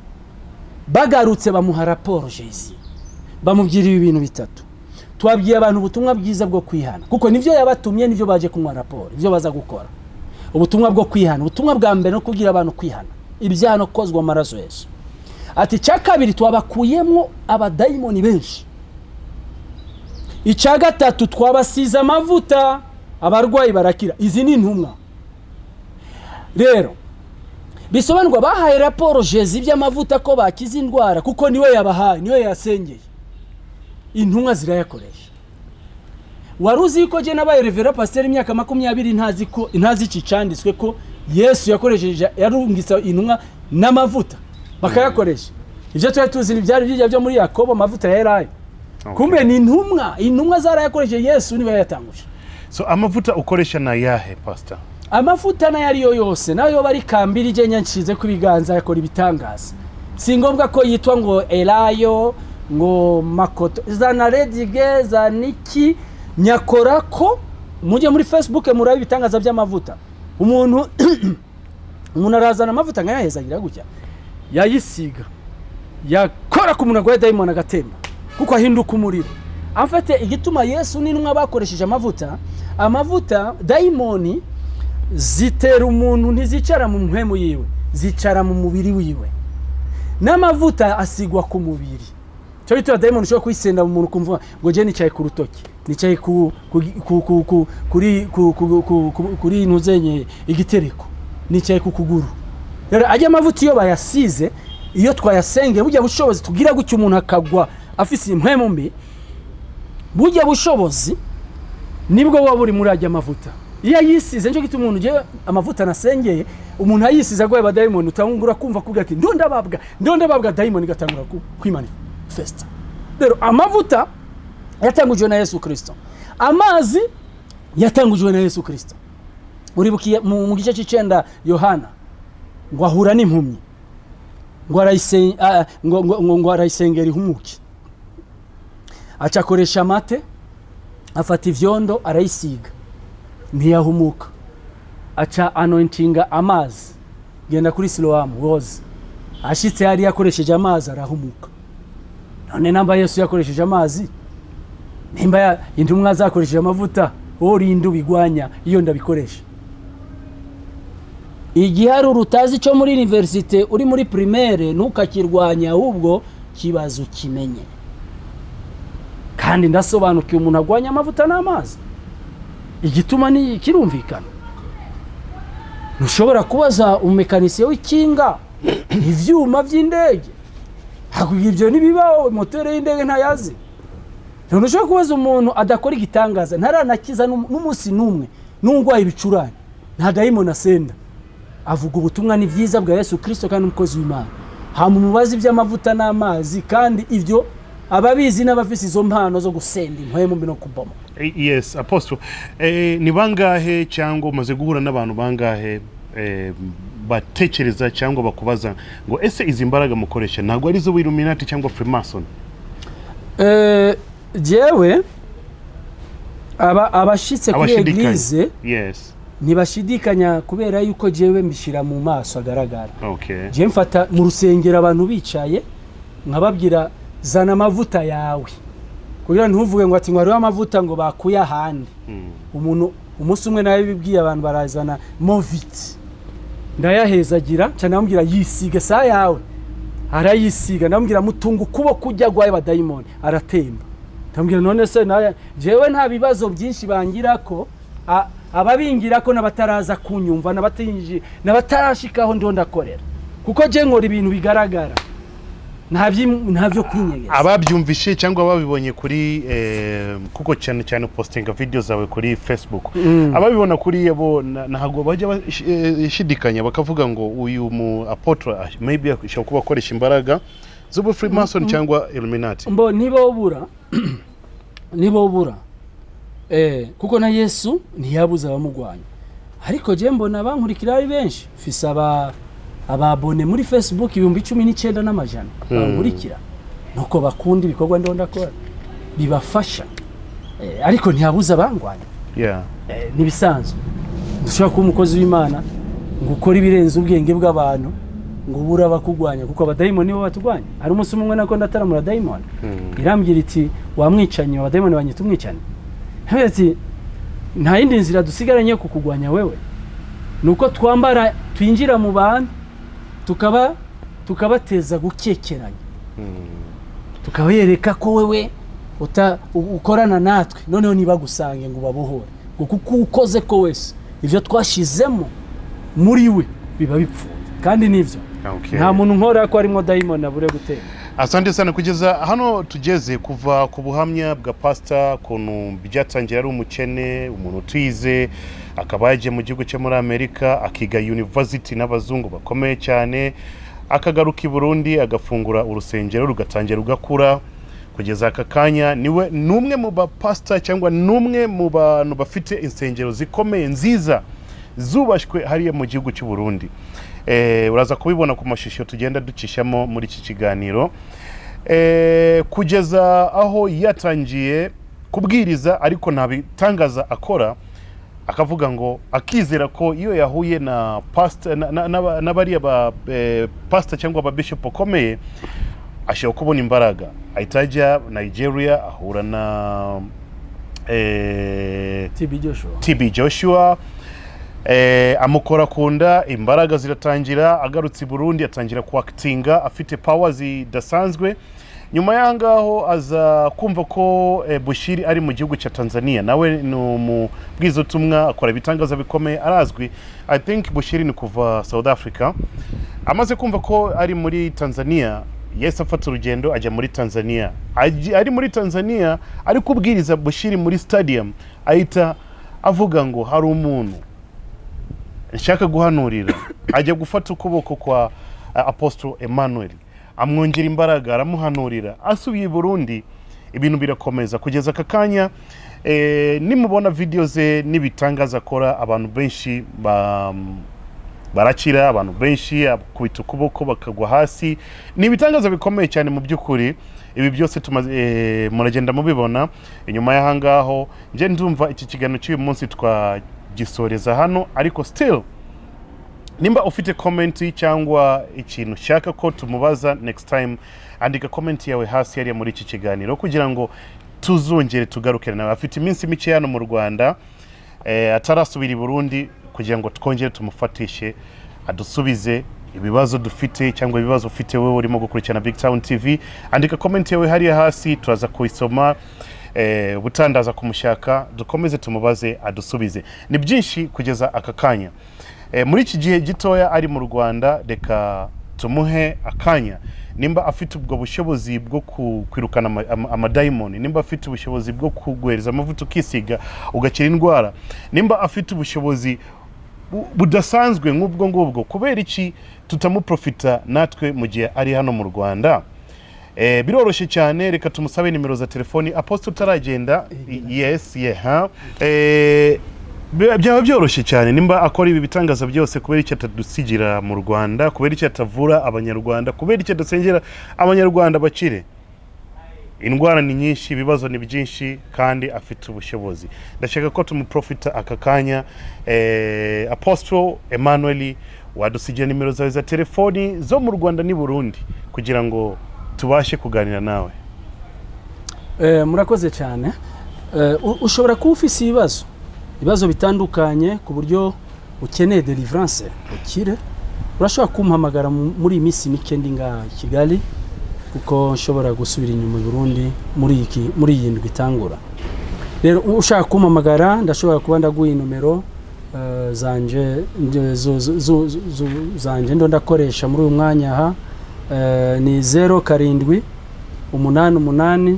bagarutse bamuha raporo. Jésus bamubwira ibi bintu bitatu: twabwiye abantu ubutumwa bwiza bwo kwihana, kuko nibyo yabatumye, nibyo baje kunywa raporo, ibyo baza gukora. Ubutumwa bwo kwihana, ubutumwa bwa mbere no kubwira abantu kwihana ibyaha no kozwa amaraso Yesu. Ati icya kabiri, twabakuyemo abadayimoni benshi. Icya gatatu, twabasize amavuta abarwayi barakira. Izi ni intumwa. Rero bisobanurwa bahaye raporo Jésus iby'amavuta ko bakiza indwara, kuko niwe yabahaye, niwe yasengeye. Intumwa zirayakoresha. Wari uzi ko jye nabaye révérend pasiteri imyaka 20 ntazi ko, ntazi iki cyanditswe ko Yesu yakoresheje, yarungitse intumwa n'amavuta bakayakoresha? Ibyo twari tuzi byari bijya byo muri Yakobo, amavuta ya Elayo. Kumbe ni intumwa, intumwa zarayakoresheje. Yesu niwe yayatanguje. So amavuta ukoresha ni ayahe, pastor? Amavuta nayo ariyo yose, nayo yoba ari kambiri, ijye nyanshize ku biganza yakora ibitangaza. Si ngombwa ko yitwa ngo elayo, ngo makoto, za na redige, za niki nyakora. Ko mujye muri Facebook murabe ibitangaza by'amavuta. Umuntu arazana amavuta nkayahezagira gutya, yayisiga, yakora ku muntu arwaye dayimoni agatemba, kuko ahinduka umuriro. Afite igituma Yesu n'intumwa bakoresheje amavuta. Amavuta, dayimoni zitera umuntu ntizicara mu mpwemu yiwe, zicara mu mubiri wiwe, n'amavuta asigwa ku mubiri. Cyo gituma dayimoni ushobora kuyisenda mu muntu, ukumva ngo jye nicaye ku rutoki, nicaye ku ku ku ku ku kuri ku ku ku ku- kuri ntuzenye igitereko, nicaye ku kuguru. Rero ajya amavuta iyo bayasize, iyo twayasengeye, burya bushobozi tugira gutya umuntu akagwa afise impwemu mbi, burya bushobozi nibwo buba buri muri ajya amavuta iyo ayisize. Nicyo gituma umuntu ugiye amavuta nasengeye, umuntu ayisize arwaye abadayimoni, utangura kumva kuvuga ati ndondababwa, ndondababwa, dayimoni igatangura kwimanifesta. Rero amavuta yatangujwe na Yesu Kirisito, amazi yatangujwe na Yesu Kirisito. Uribukiye mu gice cy'icenda Yohana ngo ahura n'impumyi, ngo ngo arayisengera ihumuke, aca akoresha amate, afata ivyondo arayisiga, ntiyahumuka. Aca anointinga amazi, genda kuri Silowamu woze. Ashitse hariya akoresheje amazi arahumuka. None namba Yesu yakoresheje amazi, nimba intumwa zakoresheje amavuta, wowe urinde ubigwanya iyo ndabikoresha? Igiharuro utazi cyo muri université uri muri primaire, ntukakirwanya, ahubwo kibazo ukimenye. Kandi ndasobanukiwe umuntu agwanya amavuta n'amazi, igituma ni kirumvikana. Ntushobora kubaza umumekanisiye w'ikinga ivyuma by'indege, hakubwira ibyo ntibibaho, moteri y'indege ntayazi. Ntushobora kubaza umuntu adakora igitangaza, ntaranakiza n'umunsi n'umwe, n'urwaye ibicurane, nta dayimoni asenda, avuga ubutumwa ni byiza bwa Yesu Kirisito kandi umukozi w'Imana, hama umubaze iby'amavuta n'amazi, kandi ibyo ababizi n'abafise izo mpano zo gusenda impwemu mbi no kuboma. Yes, apostle, ni bangahe cyangwa umaze guhura n'abantu bangahe batekereza cyangwa bakubaza ngo ese izi mbaraga mukoresha ntabwo ari zo Illuminati cyangwa Freemason? Jewe aba abashitse kuri Abashidikanya. église ntibashidikanya, kubera yuko jewe mbishyira mu maso agaragara. Jewe mfata mu rusengero abantu bicaye, nkababwira zana amavuta yawe, kugira ntuvuge ngo ati ngo hariho amavuta ngo bakuye ahandi. Umuntu umunsi umwe nawe bibwiye abantu barazana moviti, ndayahezagira cyane, ndamubwira yisiga saa yawe, arayisiga. Ndamubwira mutunga ukuboko ujya agwaye badayimoni, aratemba. Ndamubwira none se naya jewe nta bibazo byinshi bangira ko ababingira ko n'abataraza kunyumva n'abatinji n'abatarashikaho ndiho ndakorera, kuko je nkora ibintu bigaragara, nta byo kwinyegeza. Ababyumvishe cyangwa babibonye kuri kuko cyane cyane postinga video zawe kuri Facebook, ababibona kuri bo ntabwo bajya bashidikanya bakavuga ngo uyu mu apôtre maybe ashobora kuba akoresha imbaraga z'ubu Freemason cyangwa Illuminati? Mbo ntibobura, ntibobura, kuko na Yesu ntiyabuze abamugwanya. Ariko je mbona bankurikira ari benshi, mfise aba ababone muri Facebook 19,100 bankurikira, nuko bakunda ibikorwa ndiho ndakora bibafasha. Ariko ntiyabuze abangwanya. Ntibisanzwe, ntushobora kuba umukozi w'Imana ngo ukore ibirenze ubwenge bw'abantu ngo ubure abakugwanya, kuko abadayimoni nibo batugwanya. Hari umunsi umwe nako ndataramura, dayimoni irambwira iti wamwicanyi, abadayimoni banyita umwicanyi. Nkavuga ati nta yindi nzira dusigaranye yo kukugwanya wewe, ni uko twambara twinjira mu bantu, tukabateza gukekeranya, tukabereka ko wewe ukorana natwe, noneho ntibagusange ngo ubabohore, ngo kuko ukoze ko wese ibyo twashizemo muri we biba bipfuye. Kandi nibyo, nta muntu nkora ko arimo dayimoni abure gutera. Asante sana. Kugeza hano tugeze, kuva ku buhamya bwa pastor, ukuntu byatangira ari umukene, umuntu utize, akaba yagiye mu gihugu cyo muri Amerika, akiga university n'abazungu bakomeye cyane, akagaruka i Burundi, agafungura urusengero, rugatangira rugakura kugeza aka kanya niwe n'umwe mu bapasita cyangwa n'umwe mu bantu bafite insengero zikomeye, nziza, zubashywe hariya mu gihugu cy'u Burundi. Uraza kubibona ku mashusho tugenda ducishamo muri iki kiganiro. Kugeza aho yatangiye kubwiriza ariko nta bitangaza akora, akavuga ngo akizera ko iyo yahuye na pastor n'abariya ba pastor cyangwa aba bishop bakomeye ashobora kubona imbaraga, ahita ajya Nigeria, ahura na TB Joshua. TB Joshua, amukora ku nda, imbaraga ziratangira. Agarutse i Burundi atangira kuactinga afite power zidasanzwe. Nyuma y'aho ngaho aza kumva ko Bushiri ari mu gihugu cya Tanzania, nawe ni umubwizabutumwa, akora ibitangaza bikomeye, arazwi. I think Bushiri ni kuva South Africa. Amaze kumva ko ari muri Tanzania, yahise afata urugendo ajya muri Tanzania. Ari muri Tanzania ari kubwiriza Bushiri muri stadium, ahita avuga ngo hari umuntu nshaka guhanurira. Ajya gufata ukuboko kwa Apostle Emmanuel, amwongera imbaraga, aramuhanurira. Asubiye i Burundi ibintu birakomeza kugeza aka kanya. Nimubona video ze n'ibitangaza akora, abantu benshi barakira, abantu benshi akubita ukuboko bakagwa hasi. Ni ibitangaza bikomeye cyane mu by'ukuri. Ibi byose tumaze, muragenda mubibona inyuma y'aha ngaho. Njye ndumva iki kiganiro cy'uyu munsi twagisoreza hano, ariko still nimba ufite comment cyangwa ikintu ushaka ko tumubaza next time, andika comment yawe hasi hariya muri iki kiganiro kugira ngo tuzongere tugarukire nawe. Afite iminsi mike hano mu Rwanda, atarasubira i Burundi, kugira ngo twongere tumufatishe adusubize ibibazo dufite cyangwa ibibazo ufite wowe urimo gukurikirana Big Town TV. Andika comment yawe hariya hasi, turaza kuyisoma. Butandaza kumushaka, dukomeze tumubaze adusubize. Ni byinshi kugeza aka kanya. Muri iki gihe gitoya ari mu Rwanda, reka tumuhe akanya. Nimba afite ubwo bushobozi bwo kwirukana amadayimoni, nimba afite ubushobozi bwo kuguhereza amavuta ukisiga ugakira indwara, nimba afite ubushobozi budasanzwe nk'ubwo ngubwo, kubera iki tutamuprofita natwe mu gihe ari hano mu Rwanda? Biroroshye cyane. Reka tumusabe nimero za telefoni. Apostle, utaragenda, yes, yeah. Byaba byoroshye cyane. Nimba akora ibi bitangaza byose, kubera icyo atadusigira mu Rwanda? Kubera icyo atavura Abanyarwanda? Kubera icyo adasengera Abanyarwanda bakire? Indwara ni nyinshi, ibibazo ni byinshi, kandi afite ubushobozi. Ndashaka ko tumuprofita aka kanya. Apostle Emmanuel, wadusigira nimero zawe za telefoni zo mu Rwanda n'i Burundi kugira ngo tubashe kuganira nawe? Murakoze cyane. Ushobora kuba ufise ibibazo bitandukanye ku buryo ukeneye deliverance ukire. Urashobora kumpamagara muri iyi minsi mike ndi ngaha i Kigali, kuko nshobora gusubira inyuma i Burundi muri iyi ndwi itangura. Rero ushaka kumpamagara, ndashobora kuba ndaguha inomero zanje zanje ndo ndakoresha muri uyu mwanya aha. Ni 0788 77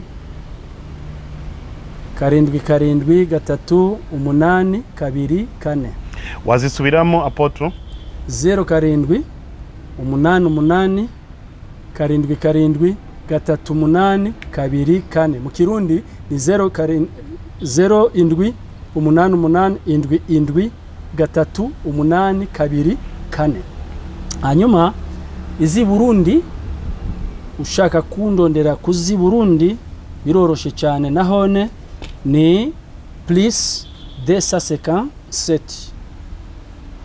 38 24. Wazisubiramo, Apostle? 0788 77 38 24. Mu Kirundi ni 0 7 0788 77 38 24. Hanyuma izi Burundi, ushaka kundondera kuzi Burundi biroroshe cyane, nahone ni plus 257,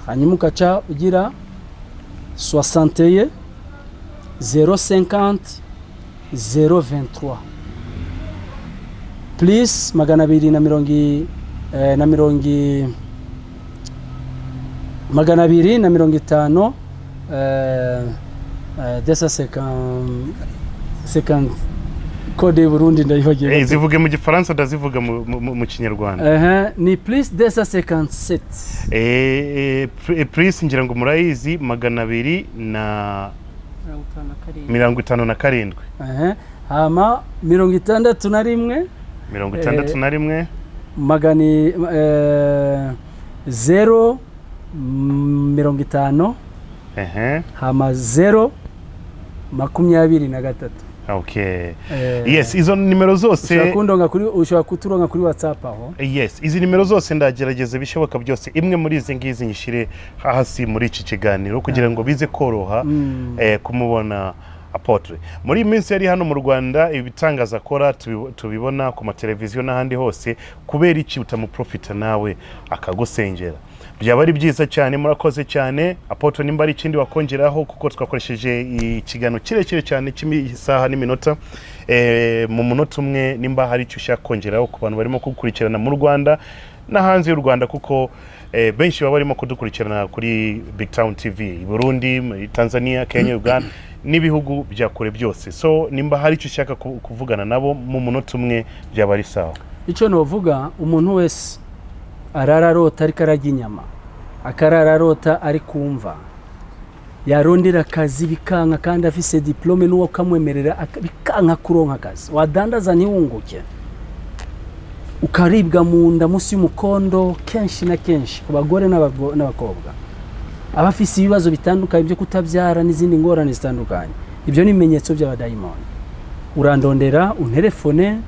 hanyuma ukaca ugira 61 050 023, plus 250 250, code y'u Burundi ndayibagiwe. Zivuge mu Gifaransa, ndazivuga mu Kinyarwanda. Ehe, ni plus 257. Plus ngira ngo murayizi, magana abiri na 57. 57. Ehe. Hama 61. 61. Magana 0 50. Hama 0 23. Okay, yes, izo nimero zose Ushobora kundonga kuri, ushobora kuturonka kuri WhatsApp aho. Yes, izi nimero zose ndagerageza ibishoboka byose, imwe muri izi ngizi nyishyire hasi muri iki kiganiro kugira ngo bize koroha kumubona. Apôtre muri iyi minsi yari hano mu Rwanda, ibitangaza akora tubibona ku mateleviziyo n'ahandi hose. Kubera iki utamuprofita nawe akagusengera? Byaba ari byiza cyane. Murakoze cyane. Apôtre, nimba ari ikindi wakongeraho, kuko twakoresheje ikiganiro kirekire cyane cy'isaha n'iminota, mu munota umwe, nimba hari icyo ushaka kongeraho ku bantu barimo kugukurikirana mu Rwanda no hanze y'u Rwanda, kuko benshi baba barimo kudukurikirana kuri Big Town TV i Burundi, muri Tanzania, Kenya, Uganda n'ibihugu bya kure byose. So nimba hari icyo ushaka kuvugana nabo mu munota umwe, byaba ari sawa. Icyo novuga, umuntu wese arara arota ariko ararya inyama, akarara arota ari kumva, yarondera akazi bikanka kandi afise diplôme, n'uwo kamwemerera bikanka kuronka akazi, wadandaza ntiwunguke, ukaribwa mu nda munsi y'umukondo kenshi na kenshi ku bagore n'abakobwa, abafise ibibazo bitandukanye byo kutabyara n'izindi ngorane zitandukanye, ibyo ni ibimenyetso by'abadayimoni. Urandondera, unterefone,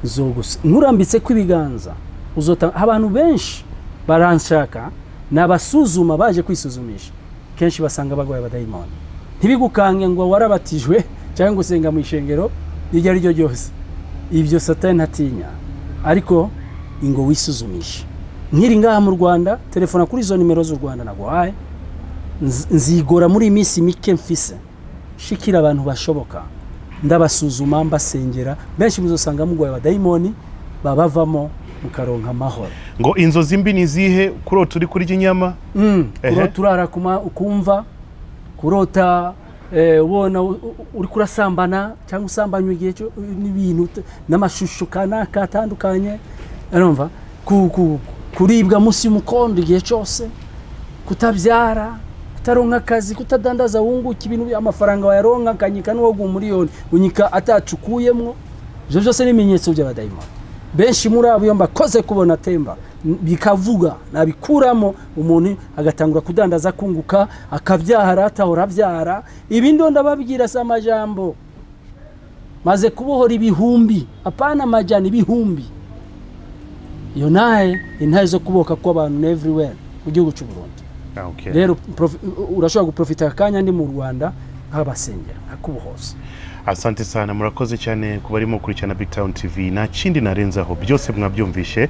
zogusa nkurambitse ko ibiganza uzota. Abantu benshi baranshaka, nabasuzuma baje kwisuzumisha, kenshi basanga barwaye abadayimoni. Ntibigukange ngo warabatijwe cyangwa ngo usenga mu ishengero iryo ari ryo ryose, ibyo Satani ntatinya. Ariko ingo wisuzumishe. Nkiri ngaha mu Rwanda, telefona kuri izo nimero z'u Rwanda naguhaye. Nzigora muri iyi minsi mike mfise shikira abantu bashoboka, ndabasuzuma, mbasengera. Benshi muzosanga mugwaye abadayimoni, babavamo mukaronka amahoro. Ngo inzozi mbi ni izihe? Kurota uri kurya inyama? Kurota urara ukumva kurota ubona uri kurasambana cyangwa usambanywa igihe cyo n'ibintu n'amashusho kanaka atandukanye, urumva, kuribwa munsi y'umukondo igihe cyose, kutabyara, kutaronka akazi, kutadandaza wunguka ibintu, amafaranga wayaronka akanyika n'uwo guha umuriyoni unyika atacukuyemwo. Ibyo byose ni ibimenyetso by'abadayimoni. Benshi muri abo iyo mbakoze kubona temba bikavuga, nabikuramo, umuntu agatangura kudandaza, kunguka, akabyara atahora abyara. Ibindi ndababwira si amajambo. Maze kubohora ibihumbi, apana amajana, ibihumbi. Iyo ntahe, intahe zo kuboka kw'abantu everywhere mu gihugu cy'u Burundi. Rero urashobora guprofita akanya ndi mu Rwanda, nk'abasengera, nkakubohoza. Asante sana, murakoze cyane ku barimo gukurikirana Big Town TV. Nta kindi narenzaho, byose mwabyumvishe.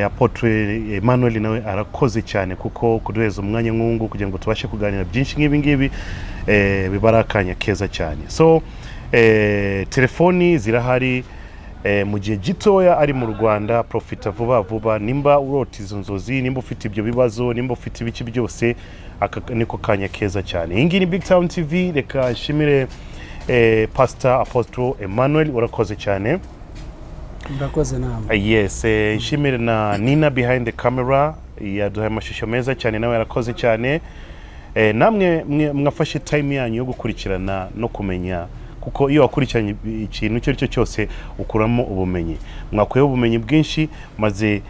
Apôtre Emmanuel nawe arakoze cyane kuko kuduheza umwanya nk'ubu kugira ngo tubashe kuganira byinshi nk'ibi ngibi, biba ari akanya keza cyane. So telefoni zirahari, mu gihe gitoya ari mu Rwanda, profita vuba vuba. Nimba urota izo nzozi, nimba ufite ibyo bibazo, nimba ufite ibiki byose, aka niko kanya keza cyane. Iyi ngiyi ni Big Town TV. Reka nshimire Pastor Apostle Emmanuel, urakoze cyane. Murakoze namwe. Yes, nshimire na Nina behind the camera, yaduhaye amashusho meza cyane, nawe yarakoze cyane. Namwe mwafashe time yanyu yo gukurikirana no kumenya, kuko iyo wakurikiranye ikintu icyo ari cyo cyose ukuramo ubumenyi. Mwakuyeho ubumenyi bwinshi, maze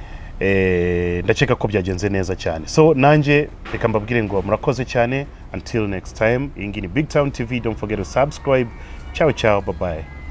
ndakeka ko byagenze neza cyane. So nanjye reka mbabwire ngo murakoze cyane. Until next time, iyi ngiyi ni Big Town TV. Don't forget to subscribe. Ciao ciao, bye bye.